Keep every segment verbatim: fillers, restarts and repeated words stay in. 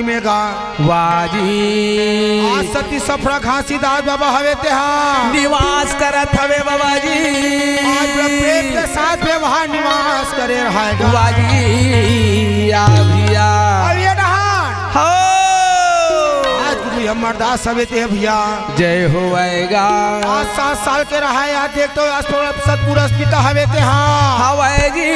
में गा। वाह जी। आज सती सफरा घासीदास बाबा हवे तेहा। निवास करत हवे बाबा जी। आज बड़ा प्रेम के साथ में वहाँ निवास करे रहाय गा। वाह जी, आ भैया। अब ये डहान। हो। आज गुरु अमरदास हवे तेहा भैया। जय होवय गा। आज सात साल के रहाय, आज देख तो आज थोड़ा सतपुरुष पिता हवे तेहा। हवय जी।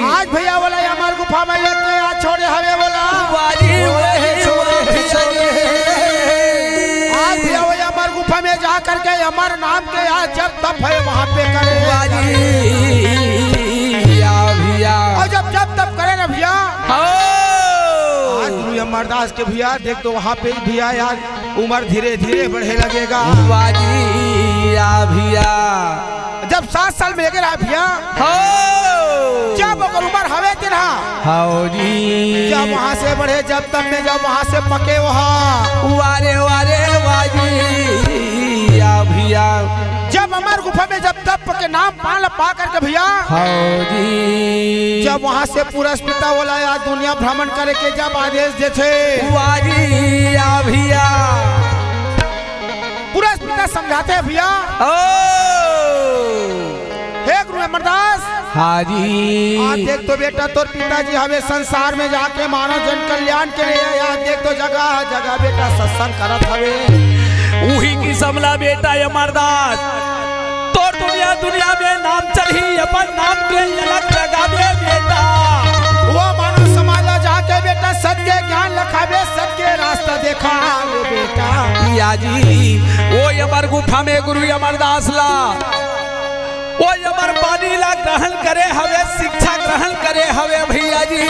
आज भैया बोला, ये अमर गुफा में लेके आज छोड़े हवे बोला। वाह जी, वाह जी, वाह जी। आज भैया वही अमर गुफा में जा करके अमर नाम के आज जब तप है वहाँ पे करे। वाह जी, या भैया। और जब जब तप करे ना भैया। हो। आज गुरु अमरदास के भैया देख तो वहाँ पे ही भैया यार उम्र धीरे धीरे बढ़े लगेगा। वाह जी, या भैया। जब सात साल में लेके रहा भैया। हो। जब ओकर उम्र हवे तेरहा। हो जी। जब वहाँ से बढ़े, जब तब में, जब वहाँ से पके वहाँ। वारे, वारे, वाह जी, या भैया। जब अमर गुफा में जब तप के नाम पान ला पा करके भैया। हो जी। जब वहाँ से पुरस पिता बोला, या दुनिया भ्रमण करे के जब आदेश देथे। वाह जी, या भैया। पुरस पिता समझाते हैं भैया। ओ। हे गुरु अमरदास। हाँ जी। आज देख तो बेटा तोर पिताजी हवे संसार में जाके मानव जन कल्याण के लिए। आज देख तो जगह जगह बेटा सत्संग करत हवे। उही किसम ला बेटा अमरदास। तोर दुनिया दुनिया में नाम चलही, अपन नाम के अलग जगाबे बेटा। वो मानव समाज ला जाके बेटा सत्य ज्ञान लखाबे, सत्य रास्ता देखाबे बेटा। या जी, वो अमर गुफा में गुरु अमरदास ला, वो अमर बानी ला ग्रहण करे हवे, शिक्षा ग्रहण करे हवे भैया जी।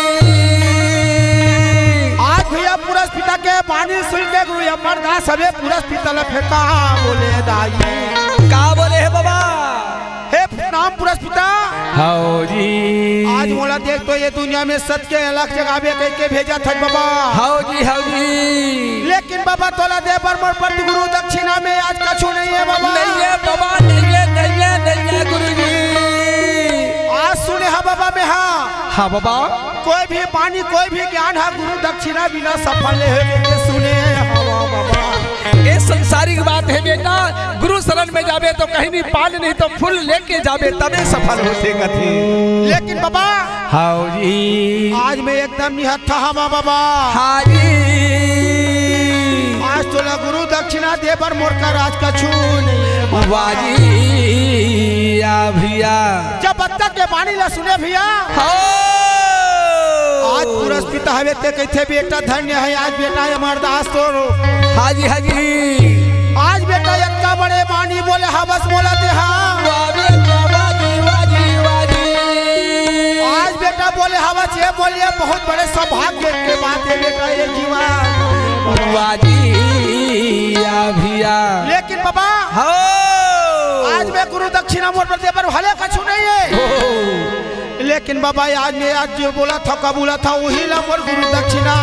आज भैया पुरस पिता के बानी सुन के गुरु अमरदास हवे पुरस पिता ला फेंका बोले दाई। का बोले हे बाबा? हे नाम पुरस पिता। हौ जी। आज मोला देख तो ये दुनिया में सत्य के अलख जगाबे कह के भेजा था बाबा। हौ जी, हौ जी। लेकिन बाबा तोला दे बर मोर प्रति गुरु दक्षिणा में आज कछु नहीं है बाबा। नहीं है बाबा, नहीं है, नहीं है, नहीं है गुरु जी। आज सुने हा बाबा में हा। हाँ बाबा। कोई भी बानी, कोई भी ज्ञान हा गुरु दक्षिणा बिना सफल नहीं होय के सुने हवा बाबा। ये संसारिक बात है बेटा, गुरु शरण में जाबे तो कहीं नहीं पान, नहीं तो फूल लेके जाबे तबे सफल होथे कथे। लेकिन बाबा, हाँ जी। आज मैं एकदम निहत्था हवा बाबा। हाँ जी। आज तोला गुरु दक्षिणा दे बर मोर करा आज कछु नहीं है बाबा। वाह जी, या भैया। जब बत्तख के बानी ला सुने भैया। हाँ। आज पुरस पिता हवे ते कहिथे बेटा धन्य है आज बेटा अमरदास तोरो। हाँ जी, हाँ जी। आज बेटा इतना बड़े बानी बोले हवस बोला ते हाँ। वाह बेटा, वाह जी, वाह जी, वाह जी। आज बेटा बोले हवस ये बोलिए बहुत बड़े सौभाग्य के बात है बेटा ये जीवन। वाह जी, या भैया। लेकिन बाबा, हाँ। आज मैं गुरु दक्षिणा मोर बर दे बर भले कछु नहीं है। हो। लेकिन बाबा, आज मैं आज जो बोला था, कबूला था, वही ला मोर गुरु दक्षिणा।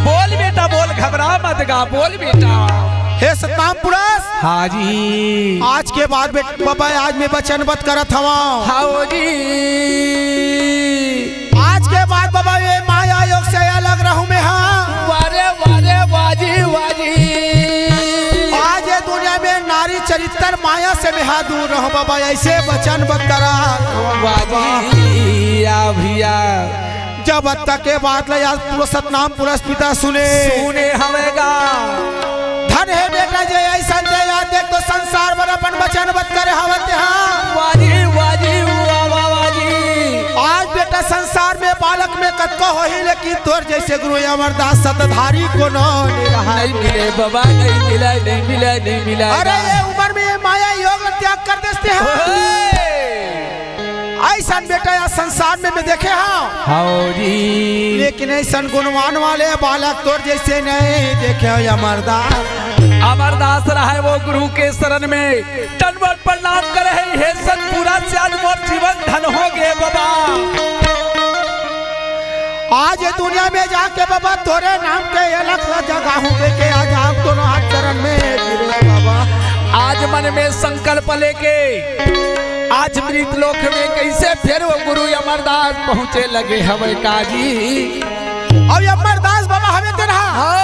बोल बेटा, बोल, घबरा मत गा, बोल बेटा। हे सतनाम पुरस। हाँ जी। आज के बाद बेट-, बाबा, आज मैं वचनबद्ध करत हवा। हाँ जी। आज के बाद बाबा, ये माया योग से अलग रहूं मैं, हाँ। वारे, वारे, वाजी, वाजी। आज ये दुनिया में नारी चरित्र माया से मैं हा दूर रहूं बाबा, ऐसे वचन बतरा। वाजी, या भैया। जब तक के बात ला याद पुरुष सतनाम पुरुष पिता सुने। सुने हवेगा। धन हे बेटा जे ऐसन दे याद देख तो संसार बर अपन वचन बत करे हवत हाँ। वाजी, वाजी, वाह, वाह, वाजी। आज बेटा संसार में बालक में कतको होही, लेकिन तोर जैसे गुरु अमरदास सतधारी कोनो नहीं रहा। नहीं मिले बाबा, नहीं मिला, नहीं मिला, नहीं मिला। अरे ये उम्र में ये माया योग त्याग कर देते हैं। ओए। ऐसा बेटा या संसार में मैं देखे हाँ। हाँ जी। लेकिन ऐसा गुणवान वाले बालक तोर जैसे नहीं देखे अमरदास। अमरदास रहे वो गुरु के शरण में। दंडवत प्रणाम करे हे, हे सतपुरा से आज मोर जीवन धन हो गे बाबा। आज ये दुनिया में जाके बाबा तोरे नाम के ये लख ला जगाहूं के, के आज आप दोनों हाथ चरण में गिरे बाबा। आज मन में संकल्प लेके आज मृत लोक में कइसे फेर वो गुरु अमरदास पहुँचे लगे हवय का जी। अउ अमरदास बाबा हवे तेन हा। हाँ।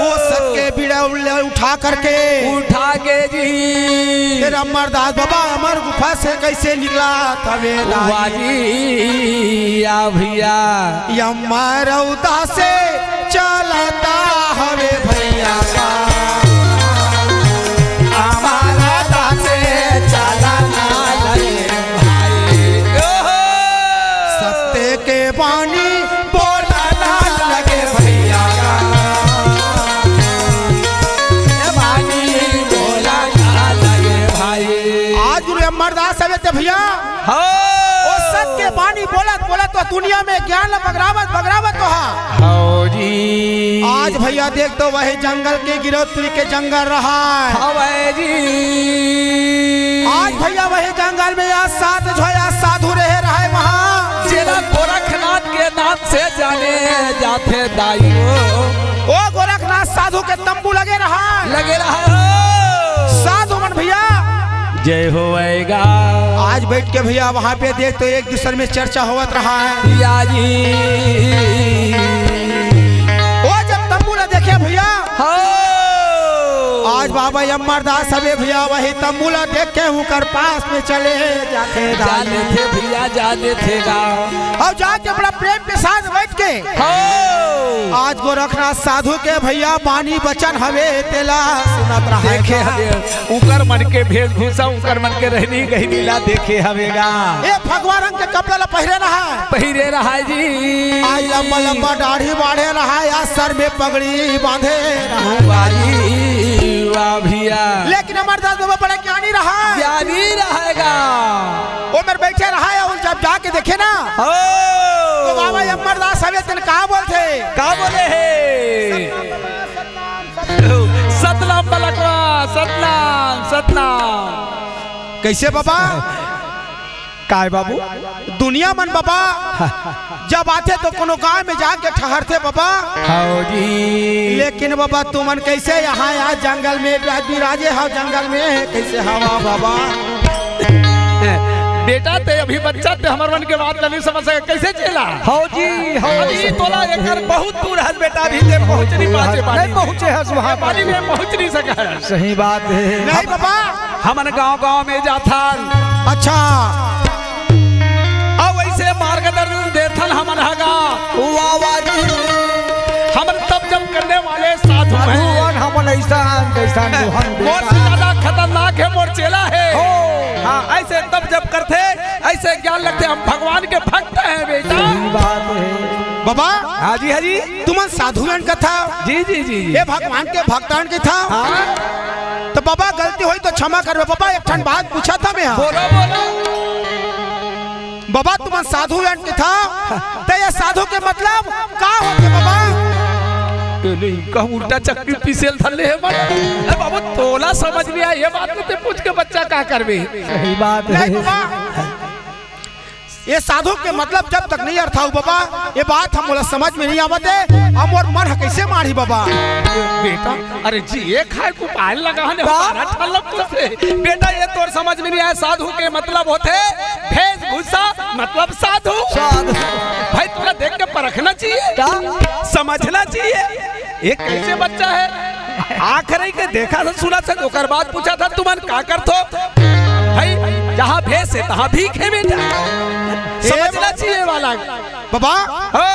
ओ सत के बीड़ा उल-, उठा करके उठा के जी। फेर अमरदास बाबा अमर गुफा से कइसे निकलत हवे दाई। वाह जी, या भैया। अमरदास से चलत हवे भैया का। अमरदास से चलत हवे भाई। ओहो। सत्य के बानी बोलत लगे भैया का। ए बानी बोलत लगे भाई। आज गुरु अमरदास हवे ते भैया। हाँ। ओ सत के बानी बोलत बोलत तो दुनिया में ज्ञान बगरावत बगरावत तो हा। हाँ जी। आज भैया देख तो वही जंगल के गिरौत्री के जंगल रहा है। हाँ भाई जी। आज भैया वही जंगल में आज सात जो है आज साधु रहे रहा है वहाँ। जेला गोरखनाथ के नाम से जाने जाथे दाई हो। ओ गोरखनाथ साधु के तंबू लगे रहा है। लगे रहा हो। साधु मन भैया। जय होवैगा। आज बैठ के भैया वहाँ पे देख तो एक दूसरे में चर्चा होवत रहा है। या जी। ओ जब तंबू ला देखे भैया। हो। आज बाबा अमरदास हवे भैया वही तंबू ला देख के उनकर पास में चले जाथे जा दाई। लेथे भैया, जा लेथे गा। अउ जाके बड़ा प्रेम के साथ बैठ के हो। आज गोरखनाथ साधु के भैया बानी बचन हवे तेला सुनत रहा देखे हवे। उकर मन के भेषभूषा, उकर मन के रहनी गहनी ला देखे हवे गा। ए भगवा रंग के कपड़ा ला पहिरे रहा। पहिरे रहा जी। आज लंबा लंबा दाढ़ी बाढ़े रहा, या सर में पगड़ी बांधे रहा। वाह जी, वाह भैया। लेकिन अमरदास बाबा बड़ा ज्ञानी रहा। ज्ञानी रहेगा। ओ मेर बैठे रहा है, अउ जब जाके देखे ना, हो। तो बाबा अमरदास हवे तेन का बोलथे? का बोले हे? सतनाम बलकवा, सतनाम, सतनाम। कइसे बाबा? काय बाबू? दुनिया मन बाबा जब आथे तो कोनो गांव में जाके ठहरथे बाबा। हाँ जी। लेकिन बाबा तुमन कइसे यहाँ, यहाँ जंगल में बिराजे हव, जंगल में कइसे हवा बाबा? बेटा ते अभी बच्चा ते हमर मन के बात ला नहीं समझ सके, कइसे चेला? हाँ जी, हाँ। अभी तोला एकर बहुत दूर हस बेटा, अभी ते पहुँच नहीं पाचे बानी। नहीं पहुँचे हस वहाँ बानी में पहुँच नहीं सका है। सही बात है। नहीं बाबा। हमन गांव-गांव में जाथन। अच्छा। अउ वइसे मार्गदर्शन देथन हमन ह गा। वाह, वाह जी। हमन तप जप करने वाले साधु हैं। साधु हन हमन, अइसन, तइसन मोहन मोर से ज्यादा खतरनाक है, मोर चेला है। हो। हाँ, अइसे तप जप करथे, अइसे ज्ञान लगथे, हम भगवान के भक्त हैं बेटा। सही बात है। बाबा। हाँ जी, हाँ जी। तुमन साधु अन कथा। जी, जी, जी, जी। ये भगवान के भक्त अन कथा। हाँ। तो बाबा गलती होही तो क्षमा करबे। बाबा एक ठन बात पूछत हंव मैं। बोलो, बोलो। बाबा तुमन साधु अन कथा, तो ये साधु के मतलब का होथे बाबा? ए नहीं, कहूँ उल्टा चक्की पीसे ल धर ले हे मन। ए बाबू तोला समझ नहीं आय, ये बात ल ते पूछ के बच्चा का करबे? सही बात है। नहीं बाबा। ये साधु के मतलब जब तक नहीं अर्थाऊ बाबा, ये बात ह मोला समझ में नहीं आवत हे। अब मोर मन ह कइसे मारही बाबा? बेटा, अरे जिए खाए को पाए लगा ने का? हमारा ठल्ला पूछे। बेटा, ये तोर समझ में नहीं आय, साधु के मतलब होथे भेषभूषा, मतलब साधु। साधु। भाई, तोला देख के परखना चाहिए, का? समझना चाहिए। ये कइसे बच्चा हे? आखिरी के देखा था, सुना था, ओकर बाद पूछा था, तुमन का करथो? भाई, जहाँ भेष हे, तहाँ भीख हे बेटा। समझना चाहिए वाला। बाबा, हो।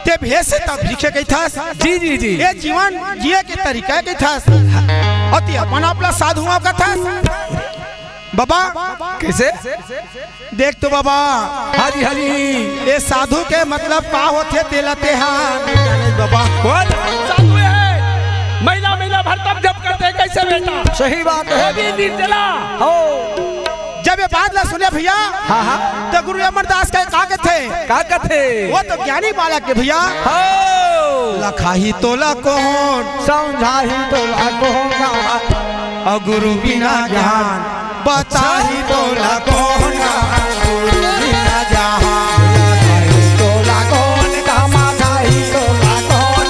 ते भेष हे, तब भीख हे कहिथस। जी, जी, जी। ये जीवन जिए के तरीका हे कहिथस। अउ ते अपन आप ला साधु हंव कथस। बाबा। कइसे? देख तो बाबा। हाँ जी, हाँ जी। ये साधु के मतलब का होथे तेला तेहा? बाबा। कौन साधु हे? महीना, महीना भर तप जप करथे कइसे बेटा? सही बात हे। वो भी निर्जला। हो। जब ये बात ला सुने भैया, हाँ, हाँ। तो गुरु अमरदास का का कथे? का कथे? वो तो ज्ञानी बालक हे भैया। हो। लखाही तोला कोन? समझाही तोला कोन? अउ गुरु बिना ज्ञान बताही तोला कोन? गुरु बिना ज्ञान बताही तोला कोन? समझाही तोला कोन?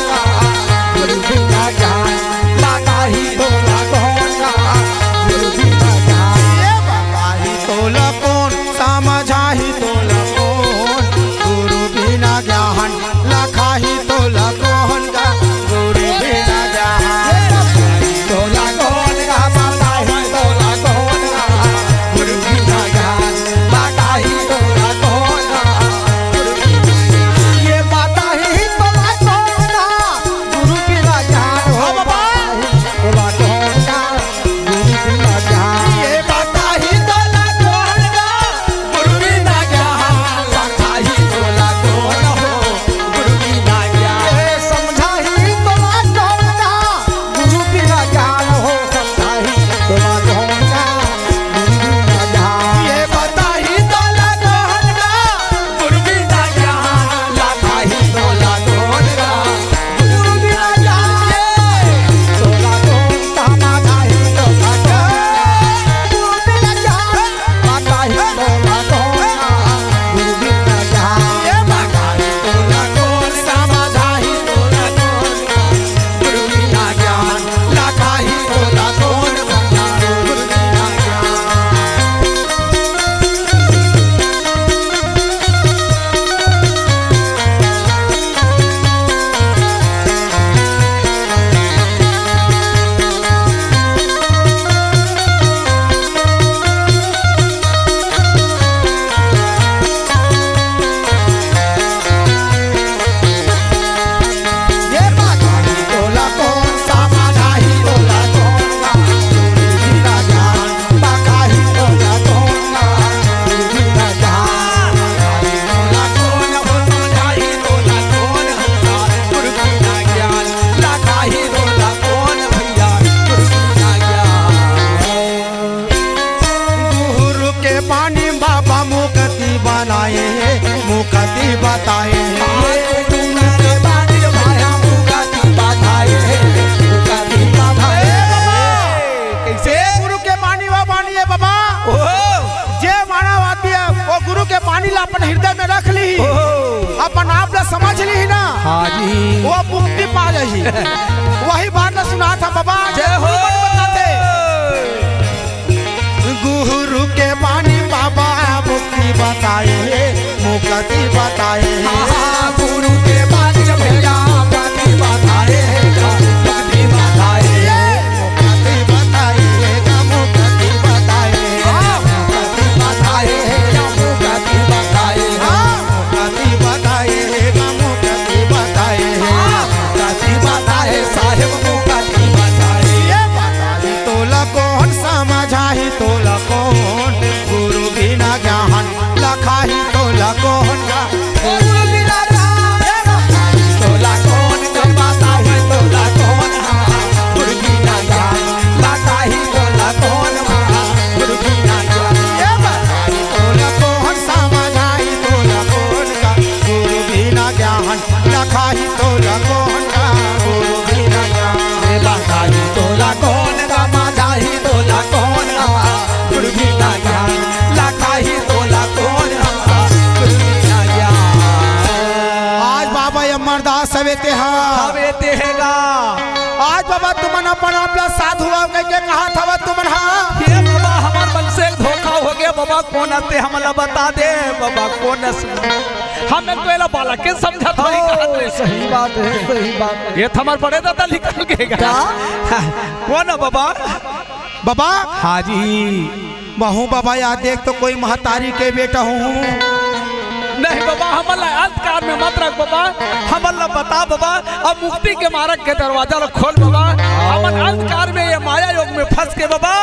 गुरु बिना ज्ञान बताही तोला कोन? गुरु बिना ज्ञान ये बताही पानी हे बाबा। ओहो। जे मानव आदमी हे, वो गुरु के पानी ला अपन हृदय में रख ली, ओहो। अपन आप ला समझ ली ना, हाँ जी। वो मुक्ति पा जाही। वही बात ला सुनात हँव बाबा। जय हो। गुरु मन बताथे। गुरु के पानी बाबा मुक्ति बताए हे, मुक्ति बताए हे। हाँ, गुरु के पानी भैया मुक्ति बताए हे, मुक्ति बताए हे। मुक्ति बताए हे, मुक्ति बताए हे। हाँ, मुक्ति बताए हे, मुक्ति बताए हे। हाँ, मुक्ति बताए हे, मुक्ति बताए हे। हाँ, मुक्ति बताए साहेब, मुक्ति बताए। ये बताई तोला कोन समझाही, तोला कोन गुरु बिना ज्ञान लखाही, तोला कोन का गुरु बिना ज्ञान लखाही, तोला कोन का बताही, तोला कोन हा गुरु बिना ज्ञान लखाही, तोला कोन हा गुरु बिना ज्ञान। ये बताई तोला कोन समझाही, तोला कोन का गुरु बिना ज्ञान लखाही, तोला कोन का गुरु बिना ज्ञान। ये बताई तोला कोन का समझाही, तोला कोन का गुरु बिना ज्ञान लखाही, तोला कोन का गुरु बिना ज्ञान। आज बाबा अमरदास हवे ते हा। हवे ते हे गा। आज बाबा तुमन अपन आप ला साधु हव कहिके कहत हव तुमन हा। हे बाबा, हमर मन से धोखा हो गया बाबा, कोन अस ते हमन ला बता दे बाबा, कोन अस। हम एक तो एला बालक के समझत हई, हाँ, कहत रहे। सही बात हे, सही बात हे। ये तो हमर बड़े दादा निकल गे गा। का? कोन हे बाबा? बाबा? हाँ जी। महूँ बाबा, या देख तो कोई महतारी के बेटा हूँ। नहीं बाबा, हमन ला अंधकार में मत रख बाबा, हमन ला बता बाबा, अब मुक्ति के मार्ग के दरवाजा ला खोल बाबा, हमन अंधकार में ये माया योग में फंस के बाबा।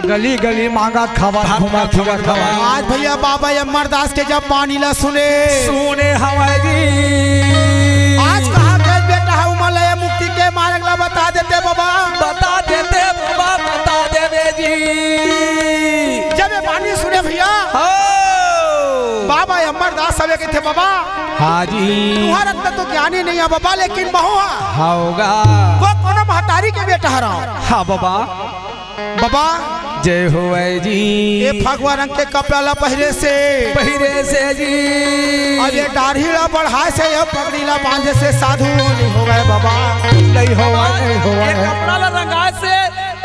गली गली मांगत खावत, घूमत फिरत हवय। आज भैया बाबा अमरदास के जब बानी ला सुने, सुने हवय जी। आज कहाँ के बेटा हव, उमन ला ये मुक्ति के मार्ग ला बता देते बाबा। बता देते बाबा, बता देवे जी। जब ये बानी सुने भैया, हो। बाबा अमरदास हवे कहिथे बाबा। हाँ जी। तुँहर अतना तो ज्ञानी नहीं हे बाबा, लेकिन महूँ हा। होगा। वो कोनो महतारी के बेटा हरव। हाँ बाबा। बाबा। जय होवय जी। ये फगवा रंग के कपड़ा ला पहिरे से। पहिरे से जी। अब ये दाढ़ी ला बढ़ाए से, ये पगड़ी ला बांधे से साधु नहीं होवय बाबा। नहीं होवय, नहीं होवय। ये कपड़ा ला रंगाए से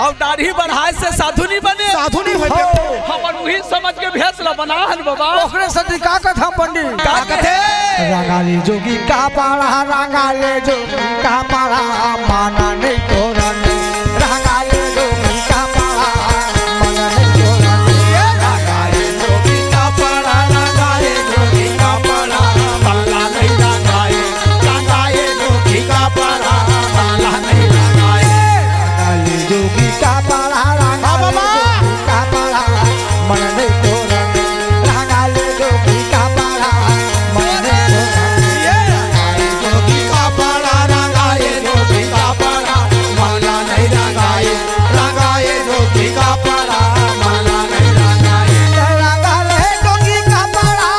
अउ दाढ़ी बढ़ाए से साधु नहीं बने। साधु नहीं होय हो। हमन उही समझ के भेस ला बना हन बाबा। ओकरे सेती का कथन पंडित? का कथे? रंगा ले जोगी कपड़ा, रंगा ले जोगी कपड़ा, माना नहीं तोरा। रंगा ले जोगी कपड़ा, माना नहीं तोरा। रंगा ले जोगी कपड़ा, रंगा ले जोगी कपड़ा, माना नहीं रंगाए। रंगाए जोगी कपड़ा, माना नहीं रंगाए। रंगा ले जोगी कपड़ा, रंगा ले जोगी कपड़ा, मन नहीं तोरा। रंगा ले जोगी कपड़ा, मन नहीं तोरा। ये रंगाए जोगी कपड़ा, रंगाए जोगी कपड़ा, माला नहीं रंगाए। रंगाए जोगी कपड़ा, माला नहीं रंगाए। रंगा ले जोगी कपड़ा,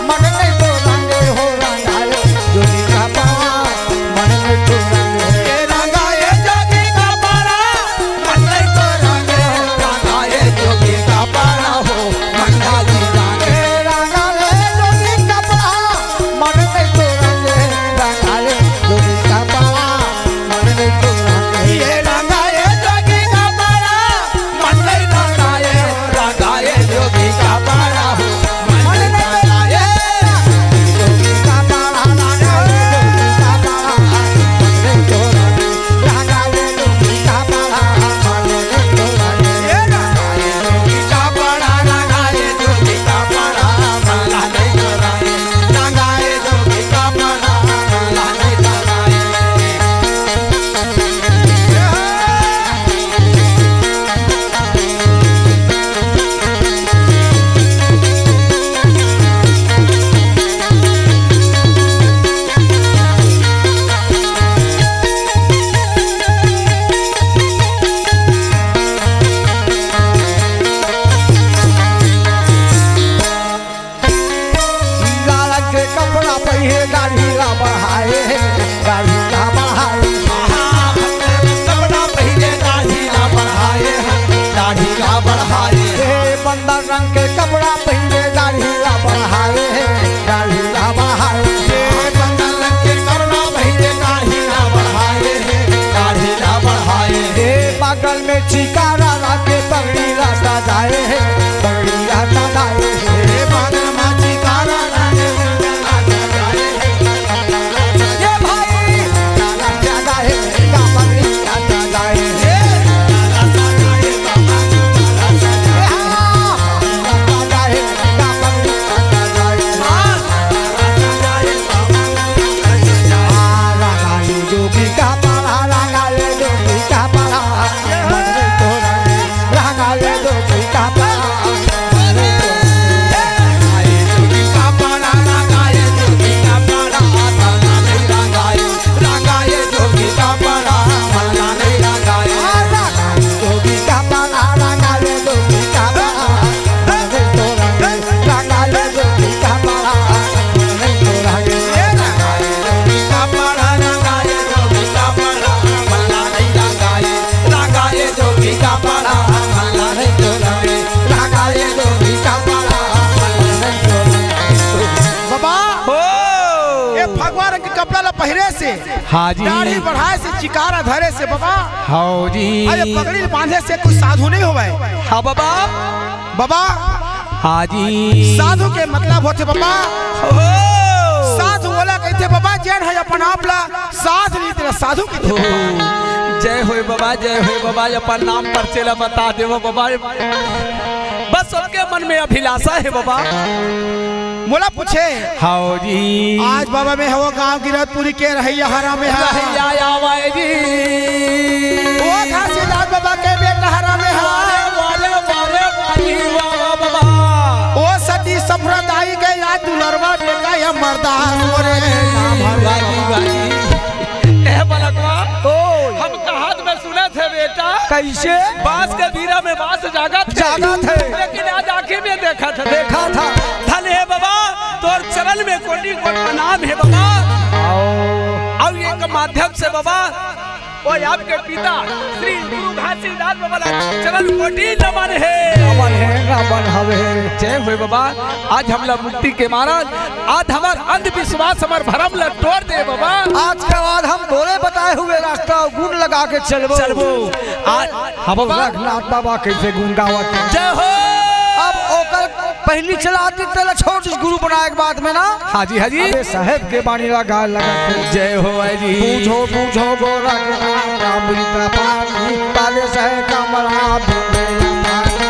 मन नहीं तोरा हो। रंगाए जोगी कपड़ा, मन नहीं तोरा। ये रंगाए जोगी कपड़ा, मन नहीं तोरा। रंगाए जोगी कपड़ा हो, मन नहीं तोरा। रंगाए जोगी कपड़ा, मन नहीं तोरा। रंगाए जोगी कपड़ा, मन नहीं तोरा। ये रंगाए जोगी कपड़ा, मन नहीं रंगाए। रंगाए जोगी कपड़ा हो, मन नहीं रंगाए। दाढ़ी ला बढ़ाए, दाढ़ी ला बढ़ाए। कपड़ा पहिरे, दाढ़ी ला बढ़ाए, दाढ़ी ला बढ़ाए। कपड़ा पहिरे दाढ़ी ला बढ़ाए हे, दाढ़ी ला बढ़ाए हे। बंगाल के कपड़ा पहिरे दाढ़ी ला बढ़ाए हे, दाढ़ी ला बढ़ाए हे। बगल में चिकारा लाके पगड़ी ला सजाए हे, पगड़ी ला सजाए हे। बगल में चिकारा लाके पगड़ी ला सजाए हे। ये भाई, लाला सजाए हे, का पगड़ी ला सजाए हे। बाबा, हो। ये फगवा रंग के कपड़ा ला पहिरे से, हाँ जी। दाढ़ी बढ़ाए से, चिकारा धरे से बाबा, हाँ जी। अरे पगड़ी बांधे से कुछ साधु नहीं होवे। हाँ बाबा। बाबा, हाँ जी। साधु के मतलब होथे बाबा, हो। साधु वाला कहथे बाबा, जेन है अपन आप ला साधु नहीं तेरा साधु की हो। जय होय बाबा, जय होय बाबा, अपन नाम परचे ला बता देवो बाबा। बस सबके मन में अभिलाषा हे बाबा। मोला पूछे। हाँ जी। आज बाबा मैं हवो गांव गिरौदपुरी के रहैया हरा में हा। रहैया आवाए जी। ओ घासीदास बाबा के बेटा हरा में हा। अरे वाह रे, वाह रे, वाह जी, वाह, वाह, बाबा। ओ सती संप्रदाय के याद दुलरवा बेटा या मरदास मोरे नाम हरे वाह जी, बाबा। वाह जी। ए बलकवा, ओ। हम कहात में सुनत हे बेटा। कैसे? बांस के बीरा में बांस जागत हे। जागत हे। लेकिन आज आँखी में देखत हे। देखत हे। धन हे बाबा, तोर चरण में कोटि कोटि प्रणाम हे बाबा। आओ। अउ एक माध्यम से बाबा, वो आपके पिता श्री गुरु घासीदास बाबा ला चरण कोटि नमन हे। नमन हे, नमन हवे। जय होय बाबा। आज हमला मुक्ति के मारग, आज हमर अंधविश्वास, हमर भरम ला टोर दे बाबा। आज के बाद हम तोरे बताए हुए रास्ता अउ गुण लगा के चलबो। चलबो। आज, हाँ बाबा। रघुनाथ बाबा कैसे गुण गावत हे। जय हो। अब ओकर पहिली चलाती तेला छोड़ दिस गुरु बनाए के बाद में ना। हाँ जी, हाँ जी। अबे साहेब के बानी ला गाय लगत हे। जय हो भाई जी। बूझो, बूझो गोरखनाथ अमृत पानी, परसे कमरा भिंगेला पानी।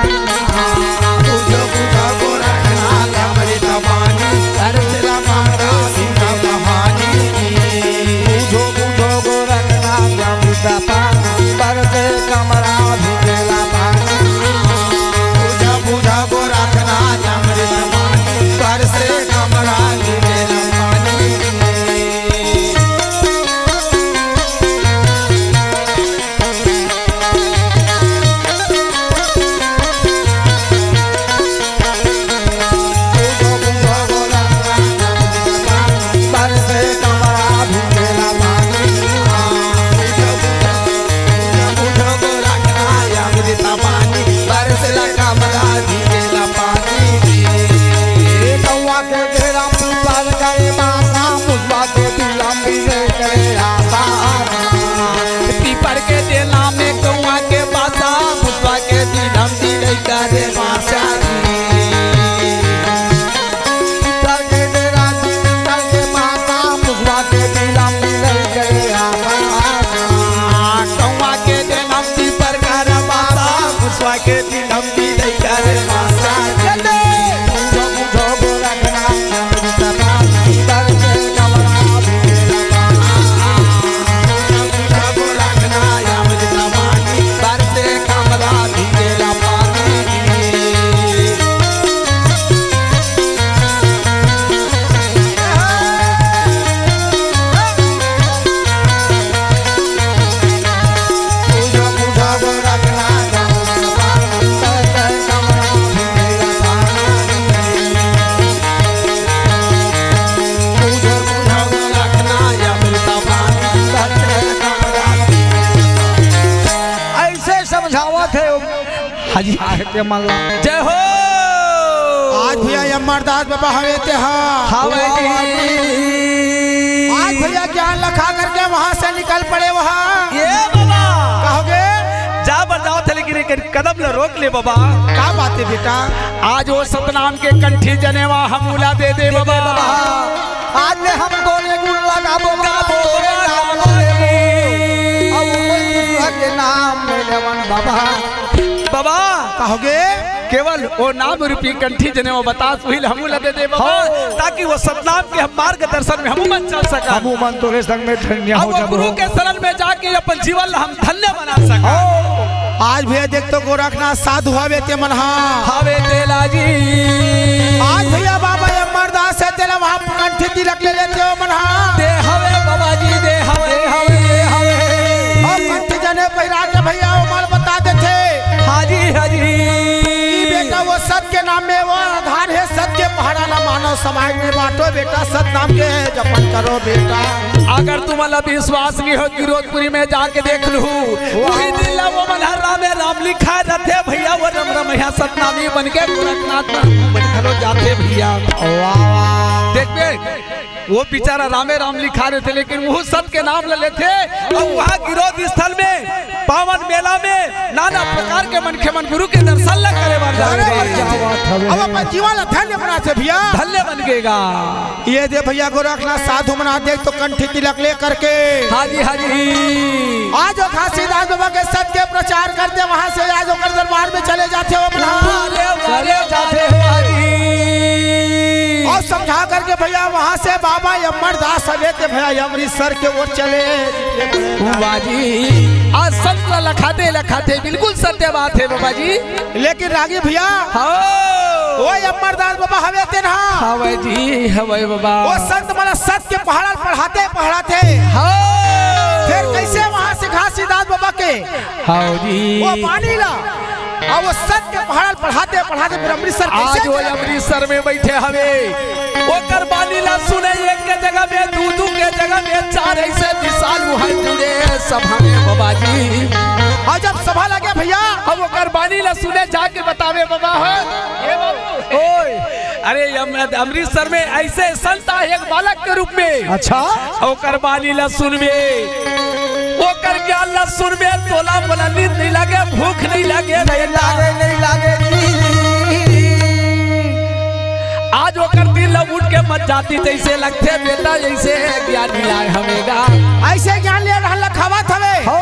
बूझो, बूझो गोरखनाथ अमृत पानी, परसेला माता सीता कहानी। बूझो, बूझो गोरखनाथ अमृत पानी, परसे कमरा भिंगेला पानी। बूझो, बूझो गोरखनाथ अमृत पानी, परसे कमरा भिंगेला पानी। पीपर के डेला में कौआ के बासा, मुसवा के दिलम दिले करे बासा जी। पीपर के डेला में कौआ के बासा, मुसवा के दिलम दिले करे आसा। कौआ के डेला में पीपर कर बासा, मुसवा के दिलम दिले करे बासा जी। ऐसे समझावत हे। हाँ जी। आहे के मन ला। जय हो। आज भैया अमरदास बाबा हवे तेहा। हवे जी। आज भैया ज्ञान लखा करके वहाँ से निकल पड़े वहाँ। ए बाबा। कहोगे? जा बर जावत हे, लेकिन एक कदम ला रोक ले बाबा। का बात हे बेटा? आज वो सतनाम के कंठी जनेवा हमू ला दे दे बाबा। आज ले हम तो ने गुण लगाबो बाबा, तोरे नाम ले लेबो। अब कोई दूसरा के नाम ले लेवन बाबा। बाबा। कहोगे? केवल वो नाम रूपी कंठी जनेवा बतास उही ल हमू ला दे दे बाबा, हो। ताकि वो सतनाम के हम मार्गदर्शन में हमू मन चल सकन। हमू मन तोरे संग में धन्य अब हो वो जाबो। गुरु के शरण में जाके अपन जीवन ला हम धन्य बना सकन। हो। आज भैया देख तो गोरखनाथ साधु हवे ते मन हा। हवे तेला जी। आज भैया बाबा अमरदास हे तेला वहाँ कंठी तिलक ले लेते हो मन हा। दे हवे बाबा जी, दे हवे, दे हवे, दे हवे। और कंठी जने पहिरा के भैया वो माल बता देथे। हाँ जी, हाँ जी। कि बेटा वो सत के नाम में वो आधार हे, सत के पहाड़ा ला मानव समाज में बांटो बेटा, सत नाम के जपन करो बेटा। अगर तुमन ला विश्वास नहीं हो, गिरौदपुरी में जाके देख लू, उही दिन ला वो मन हर रामे राम लिखा रहते भैया, वो रम रमैया सतनामी बन के गोरखनाथ में मन घलो जाते भैया। वाह, वाह। देखबे, वो बेचारा रामे राम लिखा रहते, लेकिन वो सत के नाम ले लेते। अब वहाँ गिरौद स्थल में पावन मेला में नाना प्रकार के मनखे मन गुरु के दर्शन ला करे बर जाथे। अरे, क्या बात हवे। अब अपन जीवन ला धन्य बनाथे भैया। धन्य बन गेगा। ये दे भैया गोरखनाथ साधु मन आ देख तो कंठी तिलक ले करके। हाँ जी, हाँ जी। आज वो घासीदास बाबा के सत के प्रचार करते, वहाँ से आज ओकर दरबार में चले जाथे वो अपना। अरे, अरे, जाथे, हाँ जी। और समझा करके भैया वहाँ से बाबा अमरदास हवे ते भैया अमृतसर के ओर चले। बाबा जी, आज संत ला लखाते, लखाते बिल्कुल सत्य बात हे बाबा जी। लेकिन रागी भैया, हाँ। वो अमरदास बाबा हवे ते ना। हवे जी, हवे बाबा। वो संत मन ला सत के पहाड़ा पढ़ाते, पढ़ाते। हाँ। फिर कैसे वहाँ से घासीदास बाबा के हाँ जी। वो बानी ला, और वो सत के पहाड़ा पढ़ाते, पढ़ाते फिर अमृतसर कैसे आज वो चले? अमृतसर में बैठे हवे, ओकर बानी ला सुने, एक के जगह में दू, दू के जगह में चार, ऐसे विशाल वहाँ जुड़े सभा में बाबा जी। और जब सभा लगे भैया, अब ओकर बानी ला सुने, जाके बतावे बाबा हो। ए बाबू, ओए। अरे अम-, अमृतसर में ऐसे संत आए एक बालक के रूप में। अच्छा। ओकर बानी ला सुनबे, ओकर ज्ञान ला सुनबे, तोला मोला नींद नहीं लागे, भूख नहीं लागे, नहीं लागे, नहीं लागे जी। आज ओकर दिल ला उठ के मत जाती, जैसे लगथे बेटा, जैसे ज्ञान मिलाए हमेगा। ऐसे ज्ञान ले रहल ला खावत हवे। हो।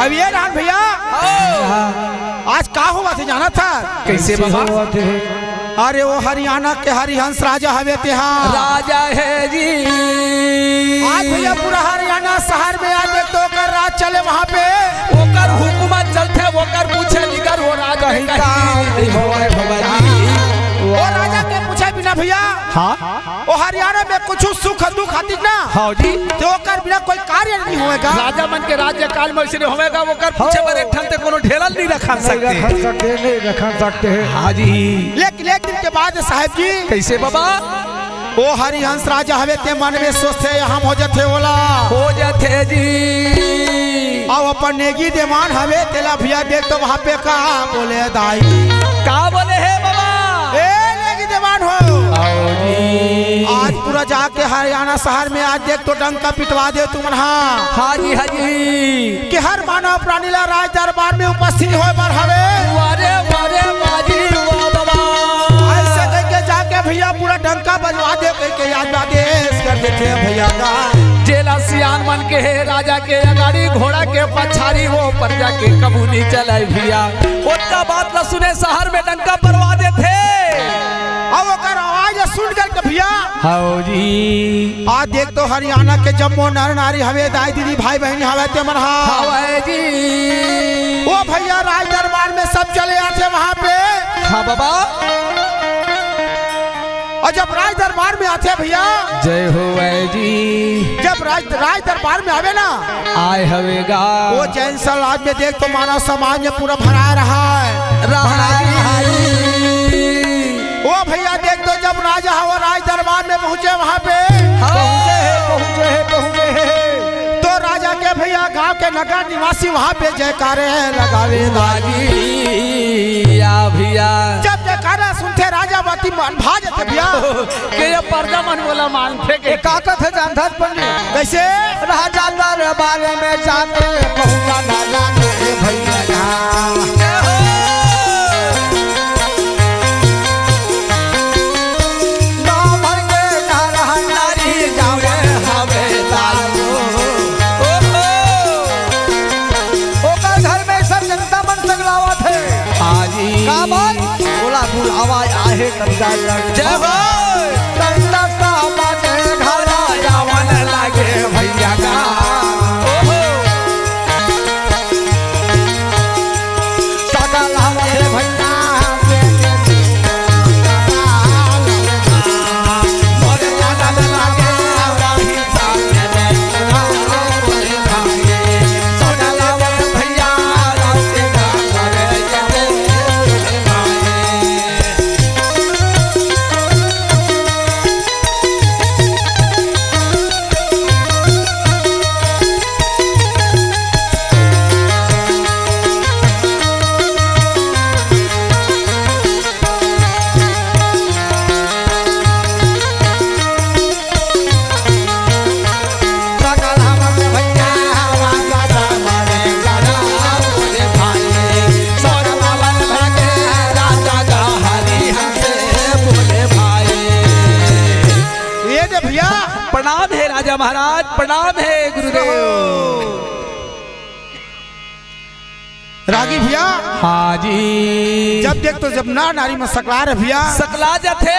अब ये रहन भैया, हो। आज का होवत हे जानत हस? कैसे बाबा? होवत हे? अरे वो हरियाणा के हरिहंस राजा हवे तेहा। राजा हे जी। आज भैया पूरा हरियाणा शहर में आज देख तो ओकर राज चले वहाँ पे। ओकर हुकूमत चलथे, ओकर पूछे निकर वो राजा हे कहीं। नहीं होवे बाबा जी। वो राजा के पूछे बिना भैया। हाँ। वो हरियाणा में कुछ सुख दुख आतिस ना। हाँ जी। तो ओकर बिना कोई कार्य नहीं होवेगा। राजा मन के राज्यकाल में ऐसे नहीं होवेगा, ओकर पूछे बर एक ठन ते कोनो ढेला नहीं रखा सकते। रखा सकते, नहीं रखा सकते। हाँ जी। लेकिन एक दिन के बाद साहब जी। कैसे बाबा? वो हरिहंस राजा हवे ते मन में सोचथे, हम हो जाथे ओला। हो जाथे जी। अब अपन नेगी देवान हवे तेला भैया देख तो वहाँ पे का बोले दाई। का बोले हे बाबा? ए नेगी देवान हो। आओ जी। आज पूरा जाके हरियाणा शहर में आज देख तो डंका पिटवा दे तुमन हा। हाँ जी, हाँ जी। कि हर मानव प्राणी ला राज दरबार में उपस्थित होए बर हवे। वारे, वारे, वाजी, वाह बाबा। ऐसे कह के जाके भैया पूरा डंका बजवा दे कह के आज आदेश कर देथे भैया का। जेला सियान मन के हे राजा के अगाड़ी घोड़ा के पछाड़ी वो प्रजा के कबू नहीं चलाए भैया। ओतका बात ला सुने शहर में डंका परवा देथे। अब ओकर आवाज ला सुन करके भैया। हाँ जी। आज देख तो हरियाणा के जम्मो नर नारी हवे, दाई दीदी भाई बहन हवे ते मन हा। हवे जी। वो भैया राज दरबार में सब चले आथे वहाँ पे। हाँ बाबा। और जब राज दरबार में आथे भैया। जय हो भाई जी। जब राज, राज दरबार में आवे ना। आए हवे गा। वो जैन समाज में देख तो मानव समाज में पूरा भरा रहा है। रहा है। वो भैया देख तो जब राजा हवा राज दरबार में पहुँचे वहाँ पे। हाँ। पहुँचे है, पहुँचे है, पहुँचे है। तो राजा के भैया गांव के नगर निवासी वहाँ पे जयकारे लगावे लागी। या भैया। जब काना सुनथे राजा बाती मन भा जथे भैया। के ये परजा मन बोला मानथे के। का कथे जानथस पंडित? कैसे? राजा दरबार में जाके पहुंचा ना लागे भैया। गाँव भर के नर नारी जावे हवे दारू। ओकर घर में सब जनता मन सगलावत हे। हाजी। का बात? बोला बुलावा आहे कब्जा कर। जय हो। संता साबा के घरा जावन लागे भैया का। ओहो। सगलावा हे भैया। ये दे भैया। प्रणाम हे राजा महाराज, प्रणाम हे गुरुदेव। रागी भैया। हाँ जी। जब देख तो जब नर नारी में सकला रहे भैया। सकला जाथे।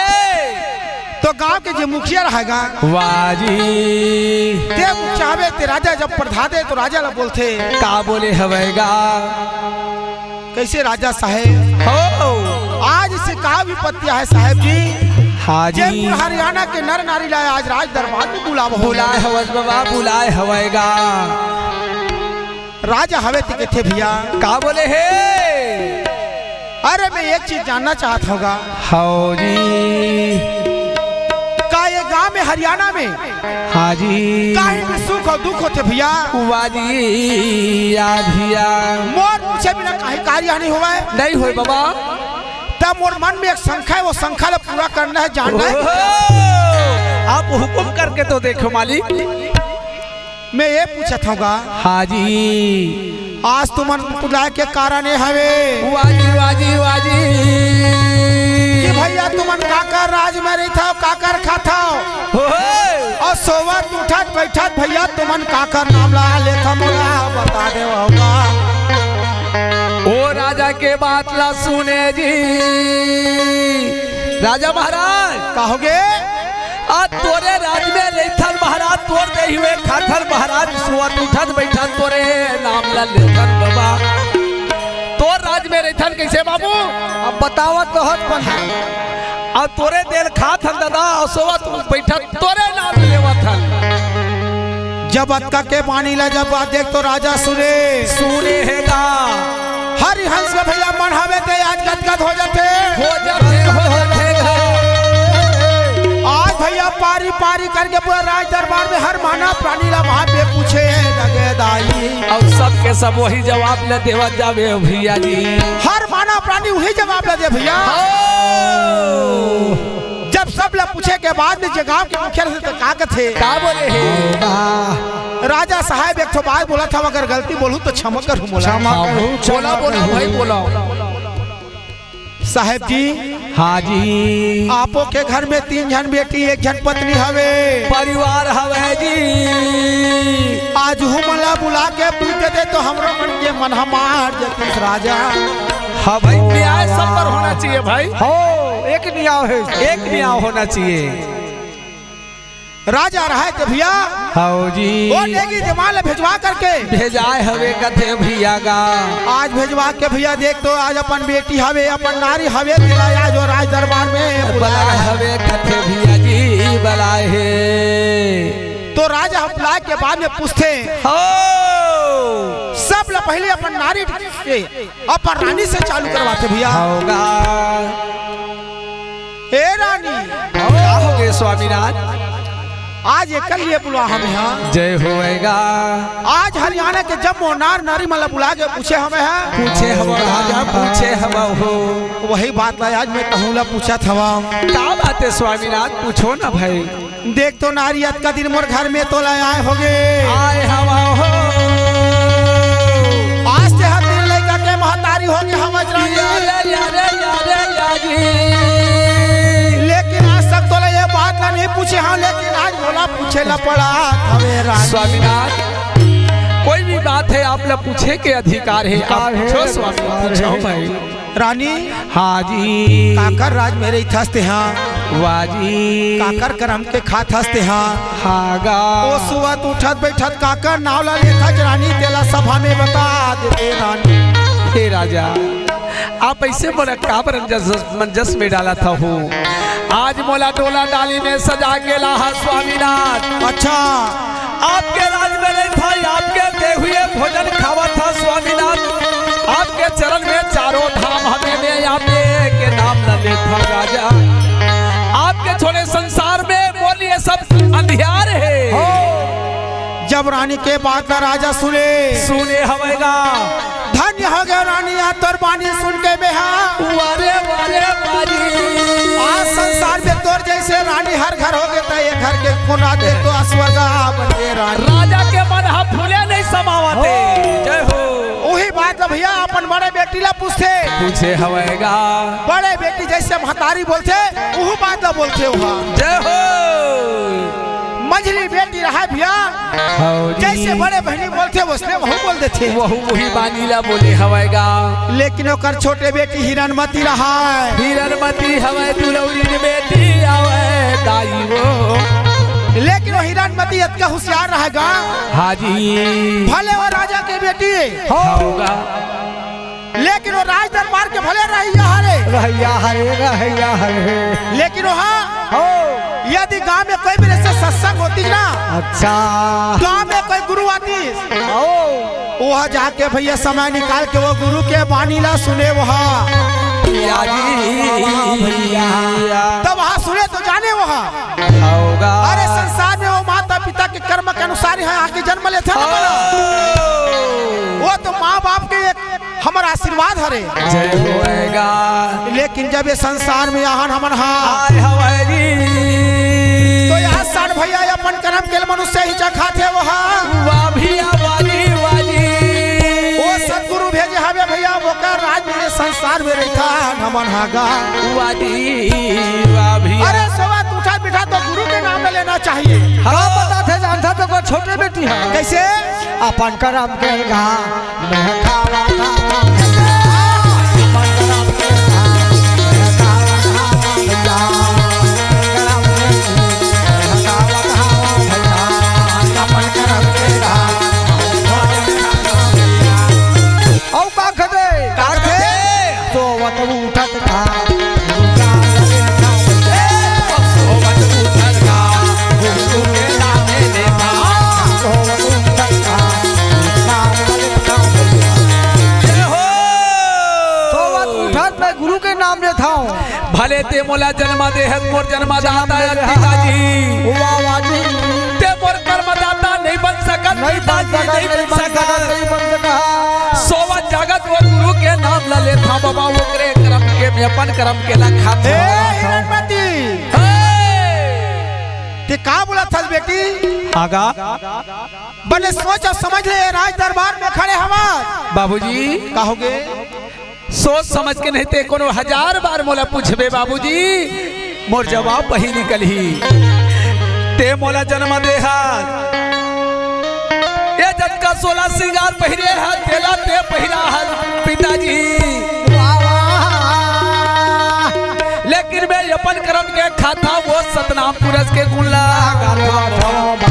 तो गांव के जे मुखिया रहेगा। वाह जी। ते मुखिया हवे, ते राजा जब परधादे तो राजा ला बोलथे। का बोले हवैगा? कैसे राजा साहेब? हो। आज से का विपत्ति आहे साहेब जी? हाँ जी। जयपुर हरियाणा के नर नारी ला आज राज दरबार में बुलाव हो। बुलाए हवस बाबा, बुलाए हवैगा। राजा हवे ते कथे भैया। का बोले हे? अरे मैं एक चीज जानना चाहत हौं गा। हौ जी। का ये गांव में हरियाणा में हाँ जी। काहे में सुख अउ दुख होथे भैया? वाह जी, या भैया। मोर पूछे बिना काहे कार्य नहीं होवय? नहीं होय बाबा। तब मोर मन में एक शंका हे, वो शंका ला पूरा करना हे, जानना हे। ओहो, आप हुकुम करके तो देखो मालिक। मैं ये पूछत हौं गा। हाँ जी। आज तुमन बुलाए के कारण ये हवे। वाह जी, वाह जी, वाह जी। कि भैया तुमन काकर राज में रहिथव, काकर खाथव। हो, हो। अउ सोवत उठत बइठत भैया तुमन काकर नाम ला लेथव मोला बता देवव गा। ओ राजा के बात ला सुने जी। राजा महाराज। कहोगे? आ तोरे राज में रहिथन महाराज, तोर देही हुए खाथन महाराज, सोवत उठत बइठत तोरे नाम ला लेथन बाबा। तोर राज में रहिथन कइसे बाबू? अब बतावत तो हस पंडित। अउ तोरे देल खाथन दादा, अउ सोवत बइठत तोरे नाम लेवत हन। जब अतका के बानी ला जब बात देख तो राजा सुने। सुने हे गा। हरिहंस के भैया मन हवे ते आज गदगद हो जाथे। हो जाथे, हो जाथे गा। आज भैया पारी पारी करके पूरा राज दरबार में हर मानव प्राणी ला वहां पे पूछे लगे दाई। अउ सबके सब वही जवाब ला देवत जावे भैया जी। हर मानव प्राणी वही जवाब ला दे भैया। हो। जब सब ला पूछे के बाद में जे गांव के मुखिया रहिथे त का कथे? का बोले हे? राजा साहेब एक ठो बात बोलत हौं, अगर गलती बोलहूं तो क्षमा करहू मोला। क्षमा करहू, बोला, क्षमा बोला करहू। भाई, बोला। साहेब जी। हाँ जी। आपो के घर में तीन झन बेटी, एक झन पत्नी हवे। परिवार हवे जी। आज हूँ मला बुला के पूछ दे तो हमरो मन के मन हमार जतीस राजा। हाँ भाई, न्याय सब पर होना चाहिए भाई। हो, एक न्याय हे। एक न्याय होना चाहिए। राजा रहे ते भैया। हौ जी। ओ नेगी जमाल भेजवा करके। भेजाए हवे कथे भैया गा। आज भेजवा के भैया देख तो आज अपन बेटी हवे, अपन नारी हवे, तेला आज ओ राज दरबार में बुलाए बुलाए हवे कथे भैया जी, बुलाए हे। तो राजा बुलाए के बाद में पूछथे। हो। सब ले पहले अपन नारी से अपन रानी से चालू करवाथे भैया। होगा। ए रानी। का होगे स्वामीनाथ? आज एकर लिए बुला हमें हा। जय होएगा। आज हरियाणा के जम्मो नार नारी मन ला बुला के पूछे हमें हा। पूछे हवा राजा, पूछे हवा हो। वही बात ला आज मैं तहूँ ला पूछत हवा। का बात है स्वामीनाथ, पूछो ना भाई। देख तो नारी, अतका दिन मोर घर में तोला आए होगे। आए हवा हो। आज ते हर दिन लइका के महतारी होगे हवस रानी। यारे, यारे, यारे, यारे। लेकिन आज तक तोला ये बात ला नहीं पूछे हँव, लेकिन आज मोला पूछे ला पड़ा हवे रानी। स्वामीनाथ, कोई भी बात है, आप ला पूछे के अधिकार है, आप अधिकार है, पूछो स्वामी, अधिकार पूछो है। भाई। रानी, हाँ जी। काकर राज में रहिथस तेहा? वाह जी। काकर करम के खाथस तेहा? हाँ गा। ओ सुवत उठत बैठत काकर नाव ला लेथस रानी, तेला सभा में बता दे रानी। हे राजा, आप ऐसे मोला काबर मंजस, मंजस में डालत हो? आज मोला डोला डाली में सजा के लाहा स्वामीनाथ। अच्छा। आपके राज में रहिथँव, आपके दे हुए भोजन खावत हँव स्वामीनाथ। आपके चरण में चारों धाम हमें में, आप के नाम न लेथँव राजा। आपके छोड़े संसार में बोलिए सब अंधियार है। हो। जब रानी के बात ला राजा सुने। सुने हवय गा। धन्य होगे रानी, आज तोर बानी सुन के मेहा। वारे, वारे, वारी। आज संसार में तोर जैसे रानी हर घर होगे, त ये घर के कोना दे तो स्वर्ग बन गे रानी। राजा के मन हा फूले नहीं समावत हे। हो। जय हो। उही बात ला भैया अपन बड़े बेटी ला पूछथे। पूछे हवय गा। बड़े बेटी जैसे महतारी बोलथे, उहू बात ला बोलथे ओहा। जय हो। मंझली बेटी रहा भैया, हौ जी। जैसे बड़े बहिनी बोलथे, वैसने वहू बोल देथे। वहू वही बानी ला बोले हवय गा। लेकिन ओकर छोटे बेटी हिरणमती रहय। हिरणमती हवय दुलौरी बेटी आवय दाई वो। लेकिन वो हिरणमती अतका हुसियार रहय गा। हाँ जी। भले वो राजा के बेटी हौ। हौ गा। लेकिन वो राज दरबार के भले रहइया हरे। रहइया हरे, रहइया हरे। लेकिन वहाँ हो। यदि गांव में कोई भी ऐसे सत्संग होतिस ना, अच्छा। गांव में कोई गुरु आतिस, हो। वहाँ जाके भैया समय निकाल के वो गुरु के बानी ला सुने वहाँ। या जी। तब वहाँ सुने तो जाने वहाँ। होगा। अरे संसार में वो माता पिता के कर्म के अनुसार ही आके जन्म लेथे ना बना। ओ। वो तो माँ बाप के एक हमर आशीर्वाद हरे। जय होएगा। लेकिन जब ये संसार में आहन हमन हा, आय हवय जी। तो यहाँ सान भैया अपन कर्म के मनुष्य ही चखाथे वो हा। वाह भैया, वाह जी, वाह जी। वो सतगुरु भेजे हवे भैया, ओकर राज में ये संसार में रहिथन हमन हा गा। वाह जी, वाह भैया। अरे सोवत उठत बैठत तो गुरु के नाम ले लेना चाहिए। का बताथे जानथा तो को छोटे बेटी है। कैसे? अपन करम के घा, मैं खावा खावा। अपन करम के घा, मैं खावा खावा भैया। करम के घा, मैं खावा खावा भैया। अपन करम के घा, अउ का कथे? का कथे? सोवत उठत का, ए, सोवत उठत का, गुरु के नाम लेथँव। सोवत उठत का, नाम लेथँव। जय हो। सोवत उठत मैं गुरु के नाम लेथँव। भले ते मोला जन्म दे हस, मोर जन्मदाता हस पिताजी। वाह, वाह जी। ते मोर कर्मदाता नहीं बन सकत, नहीं बन पिताजी, सकत, नहीं नहीं बन बन सकत, सकत। नहीं बन सकत। सोवत जागत वो गुरु के नाम ला लेथँव बाबा, ओकरे करम के मैं अपन करम के ला खात हे हँव। हिरणमती। हे। ते का बोलत हस बेटी? आगा। बने सोच अउ समझ ले, राज दरबार में खड़े हवस। बाबूजी। का होगे? सोच समझ के नहीं ते कोनो हजार बार मोला पूछबे बाबूजी, मोर जवाब वही निकलही। ते मोला जन्म दे हस, ये जतका सोला सिंगार पहिरे हस, तेला ते पहिरा हस पिताजी। वाह, वाह। लेकिन मैं अपन करम के खाथँव, वो सतनाम पुरुष के गुण ला गाथँव।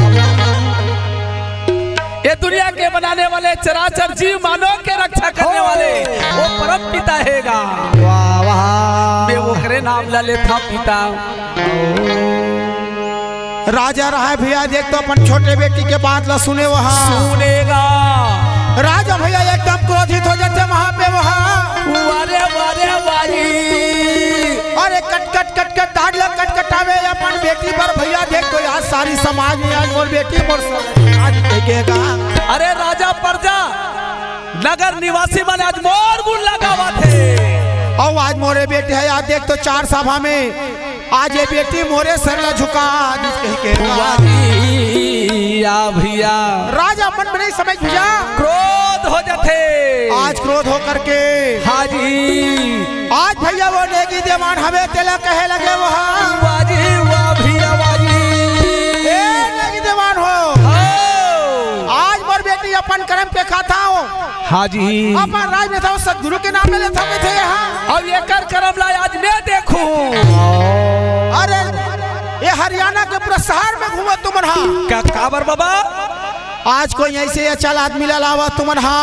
ये दुनिया के बनाने वाले, चराचर जीव मानव के रक्षा करने वाले वो परम पिता हे गा। वाह, वाह। मैं ओकरे नाम ला लेथँव पिता। राजा रहय भैया, देख तो अपन छोटे बेटी के बात ला सुने वो हा। सुने गा। राजा भैया एकदम क्रोधित हो जाथे वहाँ पे वो हा। वारे, वारे, वारी। अरे कट कट कटकट दाढ़ ल कटकटावे अपन बेटी बर भैया। देख तो आज सारी समाज में आज मोर बेटी मोर स-, आज देखेगा। अरे राजा प्रजा, नगर निवासी मन आज मोर गुण लगावत हे। अउ आज मोरे बेटी हे, आज देख तो चार सभा में आज ये बेटी मोरे सर ला झुका दिस कहि के। वाह जी, या भैया। राजा मन में नहीं समझ भैया। क्रोध हो जाथे। आज क्रोध होकर के। हाँ जी। आज भैया वो नेगी देवान हवे तेला कहे लगे वो हा। वाह जी, वाह भैया, वाह जी। ए नेगी देवान हो। हाँ। आज मोर बेटी अपन करम के खाता हो। हाँ जी। अपन राज में था, सतगुरु के नाम में लेथा कथे हा। अब एकर करम ला आज मैं देखूं। अरे, ये हरियाणा के पूरा शहर में घूमत तुमन हा। का, काबर बाबा? आज कोई ऐसे अचल आदमी ला लावा तुमन हा।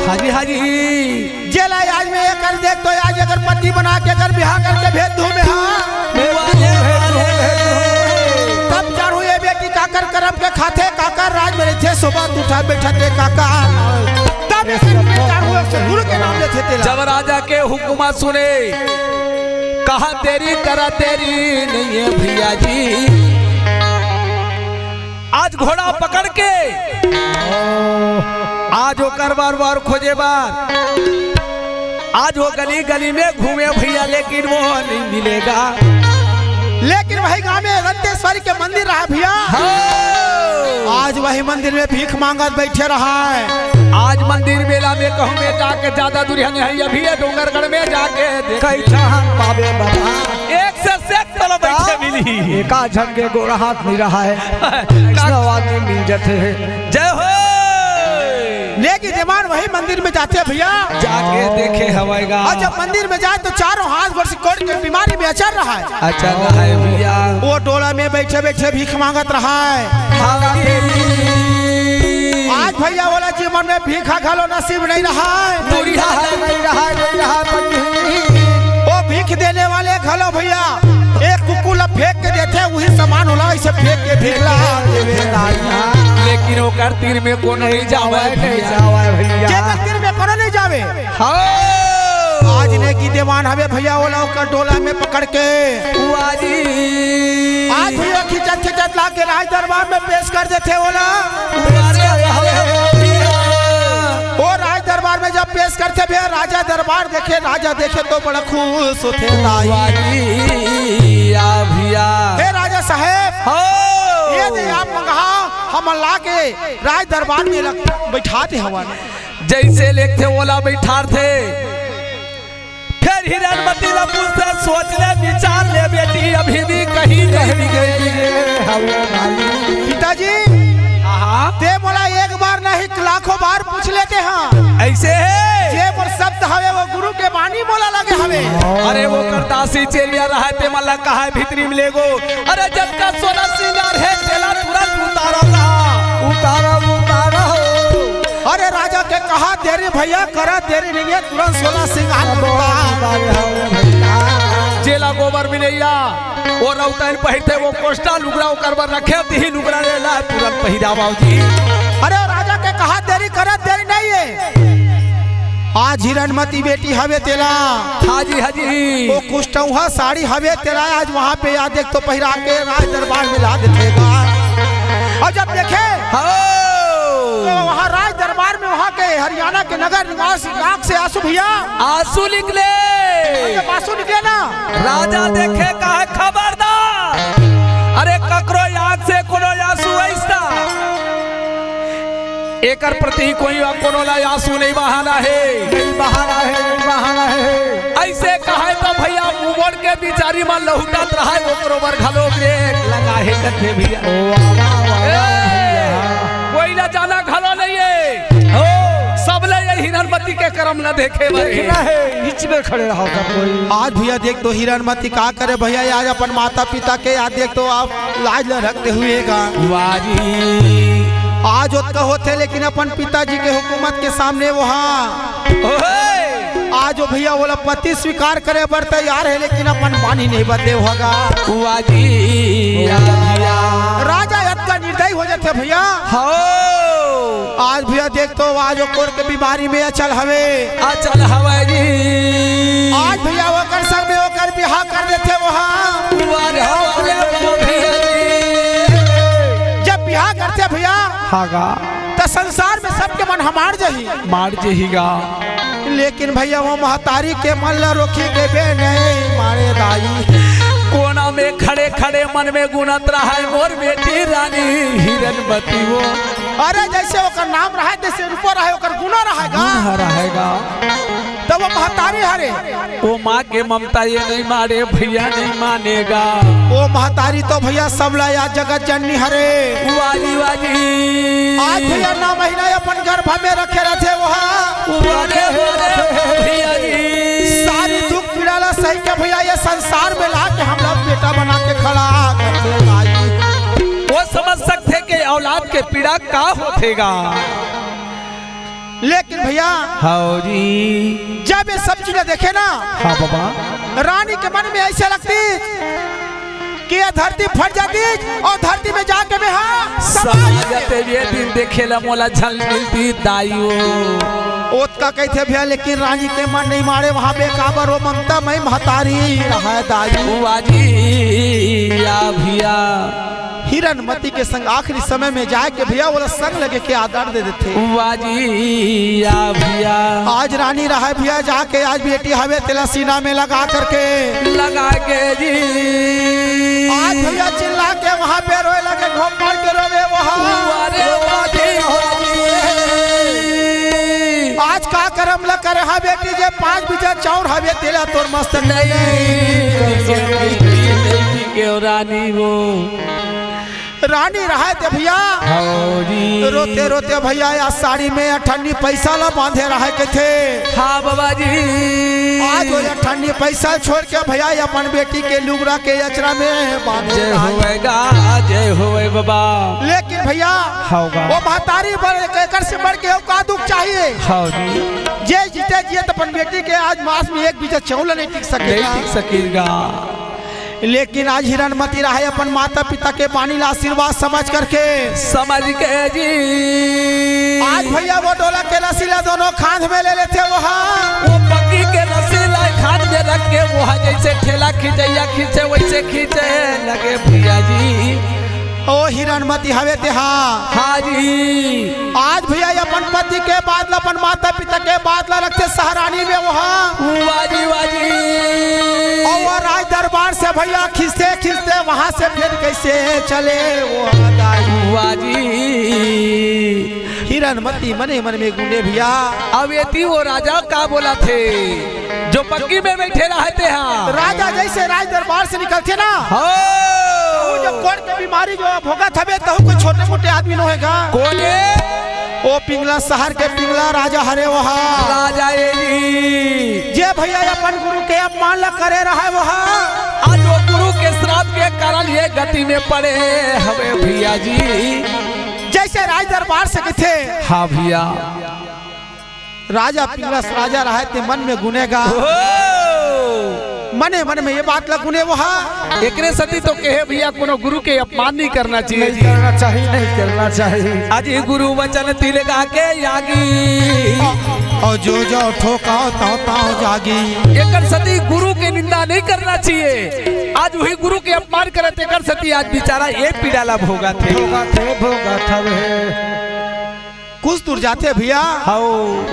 हाँ जी, हाँ जी। जेला आज मैं एकर देख तो आज एकर पति बना के एकर बिहाव करके भेज दूं मैं हा। वाह, वाह, वाह। तब जानू ये बेटी काकर करम के खाथे, काकर राज में रहिथे, सोबत उठा बैठथे काकर। तब ये सब जानू एक से गुरु के नाम लेथे तेला। जब राजा के हुकुमा सुने, कहा देरी करा, देरी नहीं है भैया जी। आज घोड़ा पकड़ के आज ओकर बार बार खोजे बार आज वो गली गली में घूमे भैया, लेकिन वो नहीं मिलेगा। लेकिन वही गांव में रत्नेश्वरी के मंदिर रहा भैया। हाँ। आज वही मंदिर में भीख मांगत बैठे रहा है। आज मंदिर मेला में कहूँ में जाके ज्यादा दूरिया नहीं है, अभी ये डोंगरगढ़ में जाके देख। कई जहां पावे बाबा। एक से सेक तलो बैठे का? मिली। एका झन के गोड़ हाथ नहीं रहा है। का? इसका आवाज नहीं मिल जाते हैं। जय हो। लेकिन जमान वही मंदिर में जाते हैं भैया। जाके देखे हवाएगा। और जब मंदिर में जाए तो चारों हाथ वर्ष कोड़ के बीमारी में अचल रहा है। अचल रहा है भैया। वो डोला में बैठे बैठे भीख मांगत रहा है। हाँ। आज भैया बोला जीवन में भीखा घलो नसीब नहीं रहा है। नहीं रहा है, नहीं रहा है, नहीं रहा है, पंडित। वो भीख देने वाले घलो भैया एक कुकुर ला फेंक के देथे, वही समान होला, इसे फेंक के भीख ला। लेकिन ओकर तीर में कोनो नहीं जावे नहीं भैया। जावे भैया। जेकर तीर में कोनो नहीं जावे। हाँ। आज नेगी देवान हवे भैया, ओला ओकर डोला में पकड़ के। वाह जी। आज भी वो खिंचत खिंचत ला के राज दरबार में पेश कर देथे ओला। अरे, अरे, अरे, भैया। वो राज दरबार में जब पेश करथे भैया, राजा दरबार देखे, राजा देखे तो बड़ा खुश होथे दाई। वाह जी, या भैया। हे राजा साहेब, हो। ये दे आप मंगहा, हम ला के राज दरबार में लग-, बैठा दे हवन। जैसे लेखथे ओला बैठारथे, फेर हिरणमती ला पूछथे, सोच ले, विचार ले बेटी, अभी भी कहीं नहीं गई। पिताजी, आहा। ते मोला एक बार नहीं लाखों बार पूछ लेते हैं। ऐसे है। जे मोर शब्द हवे वो गुरु के बानी मोला लगे हवे। अरे वो करदासी चेलिया रहा ते मला कहा है भीतरी में लेगो। अरे जब का सोना सिंगार है तेला तुरंत उतारोगा। उतारो, उतारो। अरे राजा के कहा देरी भैया, करा देरी नहीं है, तुरंत सोला सिंगार करता। जेला गोबर मिलैया, वो रौतन पहिरथे, वो कोष्टा लुगरा ओकर बर रखे, तिही लुगरा ले ला, तुरंत पहिरा बाबूजी। अरे राजा के कहा देरी, करा देरी नहीं है। आज हिरणमती बेटी हवे तेला। हाँ जी, हाँ जी। वो कुष्टौहा साड़ी हवे तेला, आज वहाँ पे या देख तो पहिरा के राज दरबार में ला देथे गा। और जब देखे हाँ। तो वहाँ राज दरबार में वहाँ के हरियाणा के नगर निवासी आँख से आंसू भैया। आंसू निकले। जब आंसू निकले ना। राजा देखे कहे खबरदार। अरे ककरो आँख से कोनो आंसू ऐसा। एकर प्रति कोई कोनो ला आंसू नहीं बहाना है। नहीं बहाना है, नहीं बहाना है। ऐसे कहे तो भैया मुमोड़ के बिचारी मन लहुटत रहा है, ओकरो बर घलो ब्रेक लगा है कथे भैया। वाह, वाह, वाह, ए, वाह, भैया। कोई ला जाना घलो नहीं है। हो, सब ले ये हिरणमती के करम ला देखे बर है। देखना है, बीच में खड़े रहो सब कोई। आज भैया देख तो हिरणमती का करे भैया, आज अपन माता पिता के याद देख तो आप लाज ला रखते हुए का। वाह जी। आज ओतका होथे, लेकिन अपन पिताजी के हुकूमत के सामने वो हाँ। ओहे। आज वो भैया बोला पति स्वीकार करे बर तैयार है, लेकिन अपन बानी नहीं बदले होगा। वाह जी, या भैया। राजा अतका निर्दयी हो जाथे भैया। हो। आज भैया देख तो आज ओकर के बीमारी में अचल हवे। अचल हवे जी। आज भैया ओकर संग में ओकर बिहाव कर देथे वहाँ। आगा। त संसार में सबके मन ह मार जही। मार जही गा। लेकिन भैया, वो महतारी के मन ला रोकी के बे नहीं मारे दाई। कोना में खड़े खड़े मन में गुनत रहय, मोर बेटी रानी हिरणमती वो। अरे, जैसे ओकर नाम रहय, जैसे रूपो रहय, ओकर गुनो रहय गा। गुन ह रहय गा। त वो महतारी हरे। ओ माँ के ममता ये नहीं मारे, भैया नहीं माने गा। ओ महतारी तो भैया सबला या जगत जननी हरे। वाजी, वाजी। आज भैया नौ महीना अपन गर्भ में रखे रहथे वहाँ। वारे, वारे, भैया जी। सारी दुख पीड़ा ला सही के भैया ये संसार में ला के हमला बेटा बना के खड़ा करथे दाई। वो समझ सकथे के औलाद के पीड़ा का होथे गा। लेकिन भैया, हव जी। जब ये सब चीजें देखे ना, हाँ बाबा। रानी के मन में ऐसे लगती कि ये धरती फट जाती और धरती में जाके मैं, हाँ, समा समा जाते। जाते ये दिन देखे ला मोला झल मिलती दाई वो। ओतका कहिथे भैया, लेकिन रानी के मन नहीं मारे, वहाँ बेकाबर वो ममता मई महतारी रहय दाई। वाजी, या भैया। हिरणमती के संग आखिरी समय में जाय के भैया, ओला संग लगे के आदर दे देथे। वाजी, या भैया। आज रानी रहय भैया, जाके आज बेटी हवे तेला सीना में लगा करके। लगा के जी। आज भैया चिल्ला के वहाँ पे रोए लगे, घोंपड़ के रोवे वहाँ। वारे वाजी, वाजी। आज का करम ला करे हा बेटी, जे पाँच बीघा चाउर हवे तेला तोर मस्तक नहीं, नहीं, नहीं, रानी वो। रानी रहय ते भैया। हव जी। रोते रोते भैया या साड़ी में अठन्नी पैसा ला बांधे रहय कथे। हाँ बाबा जी। आज वो अठन्नी पैसा छोड़ के भैया ये अपन बेटी के लुगरा के अचरा में बांधे जय रहय। होवे गा, जय होवे बाबा। लेकिन भैया, हव गा। वो महतारी बर, एकर से बढ़ के अउ का दुख चाहिए? हव जी। जे जीते जियत अपन बेटी के आज मास में एक बीघा चाउर नहीं टिक सके नहीं गा। टिक सके गा। लेकिन आज हिरणमती रहय अपन माता पिता के बानी ला आशीर्वाद समझ करके। समझ के जी। आज भैया वो डोला के रस्सी ला दोनों खांध में ले लेथे वहाँ। वो पक्की के रस्सी ला खांध में रख के वहाँ जैसे ठेला खींचैया खींचे वैसे खींचे लगे भैया जी। ओ हिरणमती हवे ते हा। हाँ जी। आज भैया ये अपन पति के बात ला, अपन माता पिता के बात ला रखथे सहरानी में वहाँ। वाजी, वाजी। और वो राज दरबार से भैया खींचते खींचते वहाँ से फिर कैसे चले वो दाई। वाजी। हिरणमती मने मन में गुने भैया। अब एती वो राजा का बोलथे, जो पक्की में बैठे रहते हैं। राजा जैसे राज दरबार से निकलथे ना, हाँ। वो जो कोढ़ के बीमारी जो भोगत हवे, तहू कोई छोटे मोटे आदमी नो हे गा। कोन हे? ओ पिंगला शहर के पिंगला राजा हरे वहा। राजा ए जी। जे भैया अपन गुरु के अपमान ला करे रहय वहा। आज वो गुरु के श्राप के कारण ये गति में पड़े हवे भैया जी। जैसे राज दरबार से कथे। हाँ भैया। राजा पिंगलस राजा रहय ते मन में गुने गा। ओहो! मने मन में ये बात ला गुने वहा। एकरे सती तो कहे भैया कोनो गुरु के अपमान नहीं करना चाहिए नहीं जी। करना चाहिए, नहीं करना चाहिए। आज ये गुरु वचन तिलगा के यागी। और जो जो ठोकाओ ताओ ताओ जागी। एकर सती गुरु के निंदा नहीं करना चाहिए। आज वही गुरु के अपमान करत एकर सती आज बेचारा ये पीड़ा ला भोगथे। भोगथे, भोगथे। कुछ दूर जाथे भैया। हव।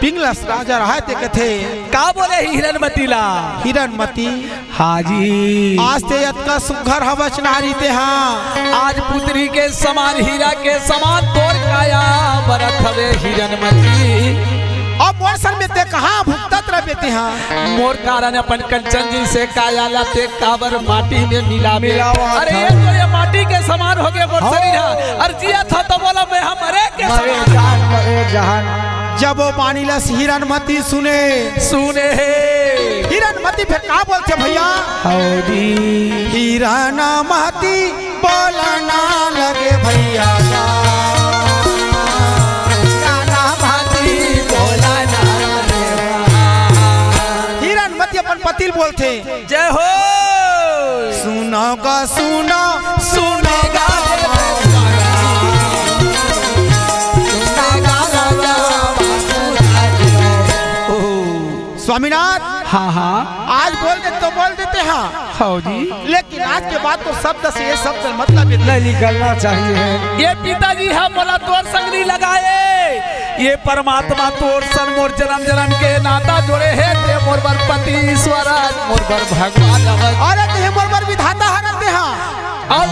पिंगलस राजा रहय ते कथे। का बोले ही हिरणमती ला? हिरणमती। हाँ जी। आज ते अतका सुघर हवस नारी ते हा। आज पुतरी के समान हीरा के समान तोर काया बरत हवे हिरणमती। अब मोर सर में ते कहाँ भुगतत रहे ते हा? मोर कारण अपन कंचन जी से काया ला ते काबर माटी में मिलावे। मिलावा अरे था। ये तो ये माटी के समान हो गए मोर हाँ। शरीर हा। अरे जिया था तो बोला मैं हम मरे के मरे समान। जान, मरे जान। जब वो पानी ला हिरणमती सुने। सुने हे। हिरणमती फिर का बोलथे भैया? हव जी। हिरणमती बोलना लगे भैया। हिरणमती अपन पति ल बोलथे। जय हो। सुनो गा, सुनो, सुनो गा। स्वामीनाथ, हाँ, हाँ। आज बोल दे तो बोल देते हैं। हाँ जी। लेकिन आज के बाद तो शब्द से ये शब्द मतलब ये नहीं निकलना चाहिए। ये पिताजी ह मोला तोर संग नहीं लगाए, ये परमात्मा तोर सन मोर जन्म जन्म के नाता जोड़े हे। ते मोर बर पति ईश्वर, मोर बर भगवान हवय। अरे ते मोर बर विधाता हरत ते हा। अउ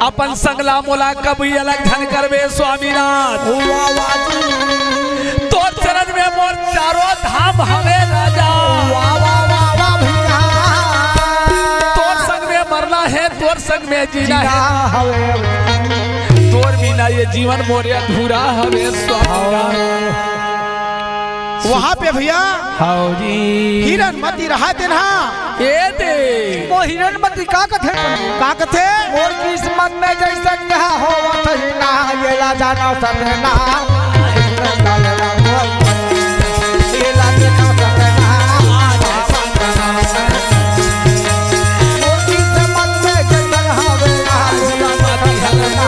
अपन संग ला मोला कभी अलग झन करबे स्वामीनाथ। वाह, वाह जी। तोर चरण में मोर चारों धाम हवे राजा। वाह, वाह, वाह, वाह भैया। तोर संग में मरना हे, तोर संग में जीना हे। जीना हवे। तोर बिना ये जीवन मोर अधूरा हवे स्वामीनाथ। वहाँ पे भैया हाँ जी। हिरणमती रहा तेन हा। ए दे। वो हिरणमती का कथे? का कथे? मोर किस्मत में जैसे कहा होवत ही ना, ये ला जाना सतना। मोर किस्मत में जैसे हवे ना, ये ला जाना सतना।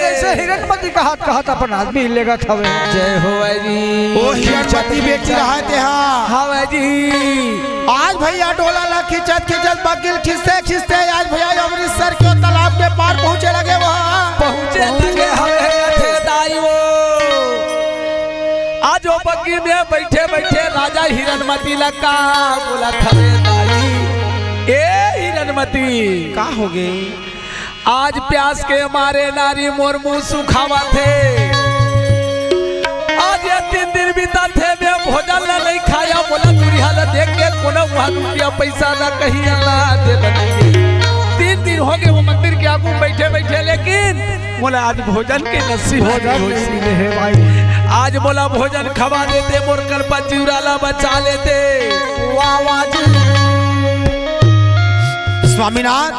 ऐसे हिरणमती कहत कहत अपन आदमी लेगत हवे। जय हो जी। ओ हिरणमती बेटी रहा ते हा। हवे जी। आज भैया डोला ला खिंचत खिंचत बगिल खिंचते खिंचते आज भैया अमृतसर के तालाब के पार पहुँचे लगे वहाँ। पहुँचे लगे हवे थे दाई वो। आज वो बग्गी में बैठे बैठे राजा हिरणमती ला का बोलत हवे दाई। ए हिरणमती। का हो गे? आज प्यास के मारे नारी मोर मुंह सुखावत हे। आज ये तीन दिन बीतत हे, मैं भोजन ला नहीं खाया। मोला दुरिहा ला देख के कोनो वहाँ रुपया पैसा ना कहीं ला दे बनेंगे। तीन दिन हो गए वो मंदिर के आगू बैठे बैठे, लेकिन मोला आज भोजन के नसीब भोजन नहीं मिले हे भाई। आज मोला भोजन खवा देते, मोर कड़पा चिउरा ला बचा लेते। वाह, वाह जी। स्वामीनाथ।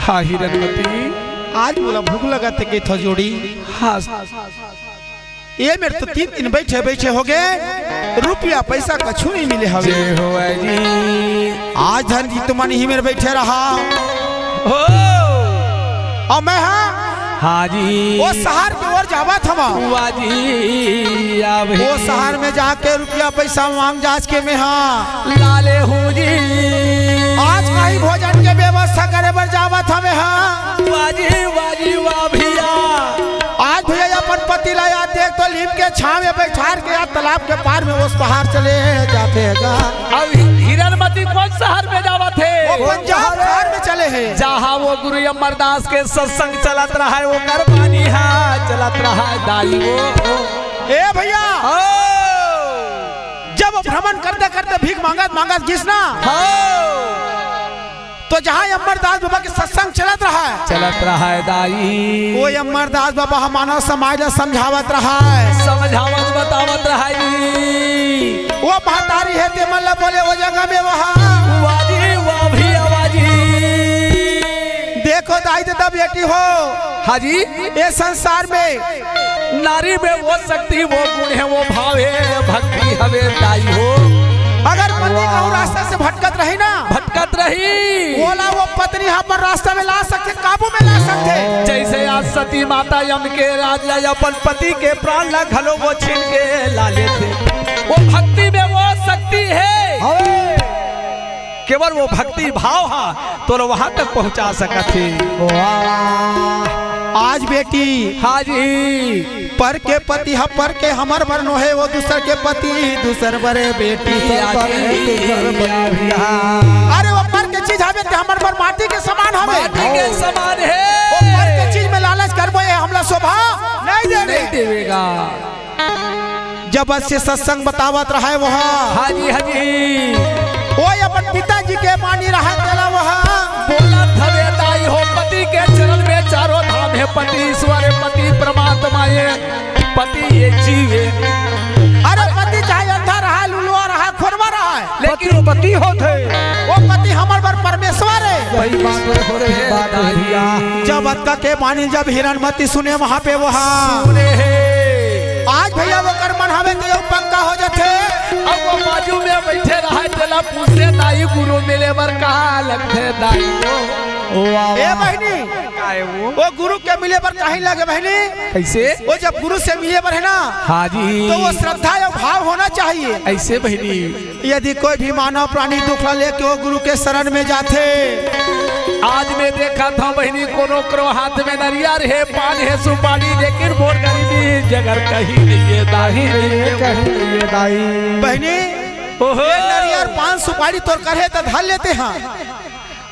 हाँ हिरणमती। आज मोला भूख लगत हे के थो जोड़ी। हाँ। ये मेर तो तीन दिन बैठे बैठे हो गए, रुपया पैसा कछु नहीं मिले हवे। जय हो जी। आज धन जी तुमन ही मेर बैठे रहा। हो। अउ मैं हा। हाँ जी। ओ शहर के ओर जावत हवा। वाह जी, आवे। ओ शहर में जाके रुपया पैसा मांग जांच के मैं हा। लाले हूँ जी। आज कहीं भोजन के व्यवस्था करे बर जावत हवे हा। वाह जी, वाह जी, वाह भैया। आज भैया अपन पति ला याद देख तो लीम के छांव में बैठार के याद तालाब के पार में उस पहाड़ चले जाते हैं गा। अब हि-, हिरणमती कौन शहर में जावत हे? वो पंजाब शहर में चले हैं। जहाँ वो गुरु अमरदास के सत्संग चलत रहा है, वो कर पानी हा चलत रहा है दाई वो। ए भैया, ओ। जब भ्रमण करते करते भीख मांगत मांगत गिस ना, हाँ। तो जहाँ अमरदास बाबा के सत्संग चलत रहा है, चलत रहा है दाई। वो अमरदास बाबा ह मानव समाज ला समझावत रहा है। समझावत बतावत रहा है। वो महतारी हे ते मन ला बोले वो जगह में वहाँ। वाह जी, वाह भैया, वाह जी। देखो दाई दादा बेटी हो। हाँ जी। ये संसार में नारी में वो शक्ति, वो गुण है, वो भाव है, भक्ति हवे दाई हो। अगर पति कहूँ रास्ता से भटकत रही ना, भटकत रही। ओला वो पत्नी ह अपन रास्ता में ला सकथे, काबू में ला सकथे। जैसे आज सती माता यम के राज ला अपन पति के प्राण ला घलो वो छीन के ला लेथे। वो भक्ति में वो शक्ति है। हवे। केवल वो भक्ति भाव हा तोला वहां तक पहुंचा सकत हे। वाह। आज बेटी। हाँ जी। पर के पति ह पर के हमर बर नोहे, वो दूसर के पति दूसर बरे बेटी। दूसर बरे, दूसर बरे भैया। अरे वो पर के चीज हवे ते हमर बर माटी के समान हवे। माटी के समान हे। वो पर के चीज में लालच करबो, ये हमला शोभा नहीं देवे। नहीं देवेगा। जब से सत्संग बतावत रहा है वह। हाँ जी, हाँ जी। वो अपन पिताजी के मानी रहा है तेला वह। बोलत हवे दाई हो पति के चरण में चारों धाम है, पति ईश्वर है, पति परमात्मा है, पति ये जीव है। अरे पति चाहे अंधा रहा, लुलवा के पति होथे। वो पति हमर बर परमेश्वर हे। सही बात हे, सही बात हे भैया। जब अतका के बानी जब हिरणमती सुने वहाँ पे वो हा। सुने हे। आज भैया वो कर मन हवे तो यो पक्का हो जाथे। अब वो बाजू में बैठे रहा, तेला पूछे, "दाई गुरु मिले बर कहाँ लगथे दाई वो?" वाह, ए वाह। बहिनी, काय वो? वो गुरु के मिले बर काहे लगे बहिनी? कैसे? वो जब गुरु से मिले बर हे ना, हाँ जी। तो वो श्रद्धा या भाव होना चाहिए। ऐसे बहिनी। यदि कोई भी मानव प्राणी दुख ला लेके वो गुरु के शरण में जाथे। आज मैं देखा था बहिनी, कोनो करो हाथ में नरियर हे, पान हे, सुपारी, लेकिन मोर गरीबी जगर कहीं नहीं हे दाई। कहीं नहीं हे, कहीं नहीं हे दाई। बहिनी, ओहो। ये नरियर, पान, सुपारी तोर कर हे त धर लेते हैं।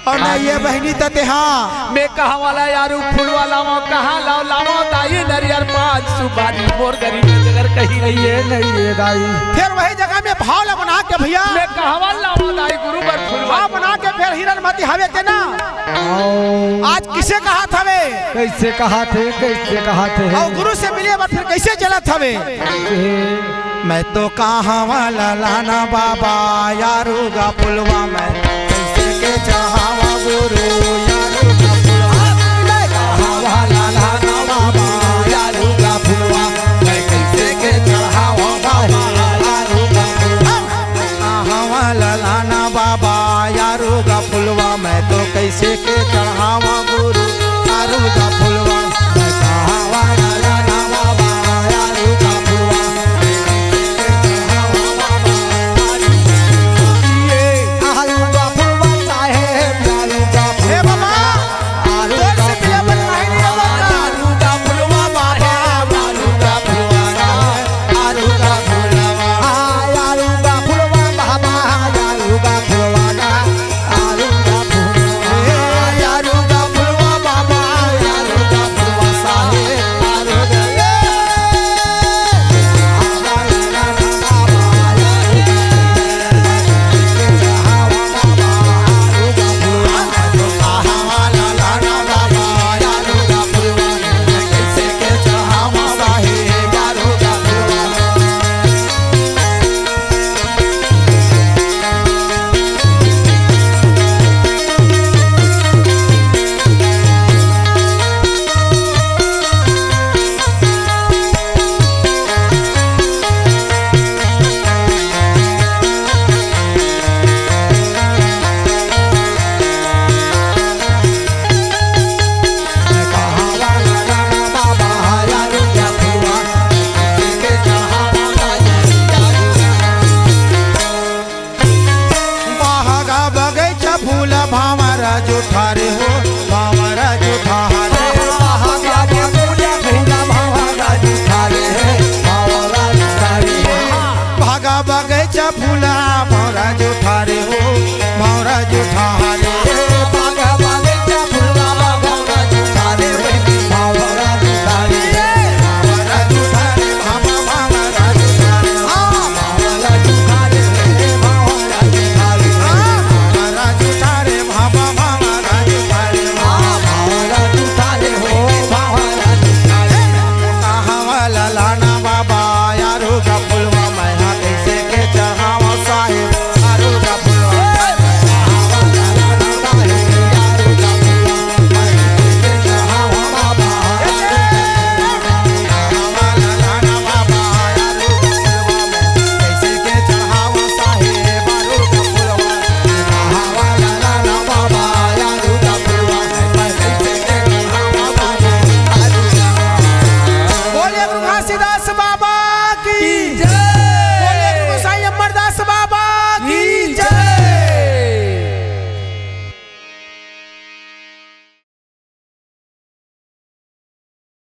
अउ नहीं ये बहिनी त तेहा। मैं कहाँ वाला यारू फुलवा लावंव, कहाँ लाव, लावंव दाई नरियर पान सुपारी, मोर गरीबी जगर कहीं नहीं हे। नहीं हे दाई। फिर वही जगह में भाव ला बना के भैया। मैं कहाँ वाला लावंव दाई गुरु बर फुलवा। भाव बना के फिर हिरणमती हवे ते ना। आओ। आज किसे कहाथे? कैसे कहाथे? कैसे कहाथे? अउ गुरु से मिले बर फिर कैसे चलत हवे? कैसे? मैं तो कहावंव लाना बाबा, यारू गा फुलवा मैं कैसे के चढ़ावंव गुरु, यारू गा फुलवा। मैं कहावंव लाना बाबा, यारू गा फुलवा मैं कैसे के चढ़ावंव बाबा, यारू गा फुलवा। कहावंव लाना बाबा, यारू गा फुलवा मैं तो कैसे के चढ़ावंव गुरु, यारू गा फुलवा। मैं कहावंव लाना बाबा, यारू गा फुलवा। बहगा बगैचा फूल भांवर जुठारे हो,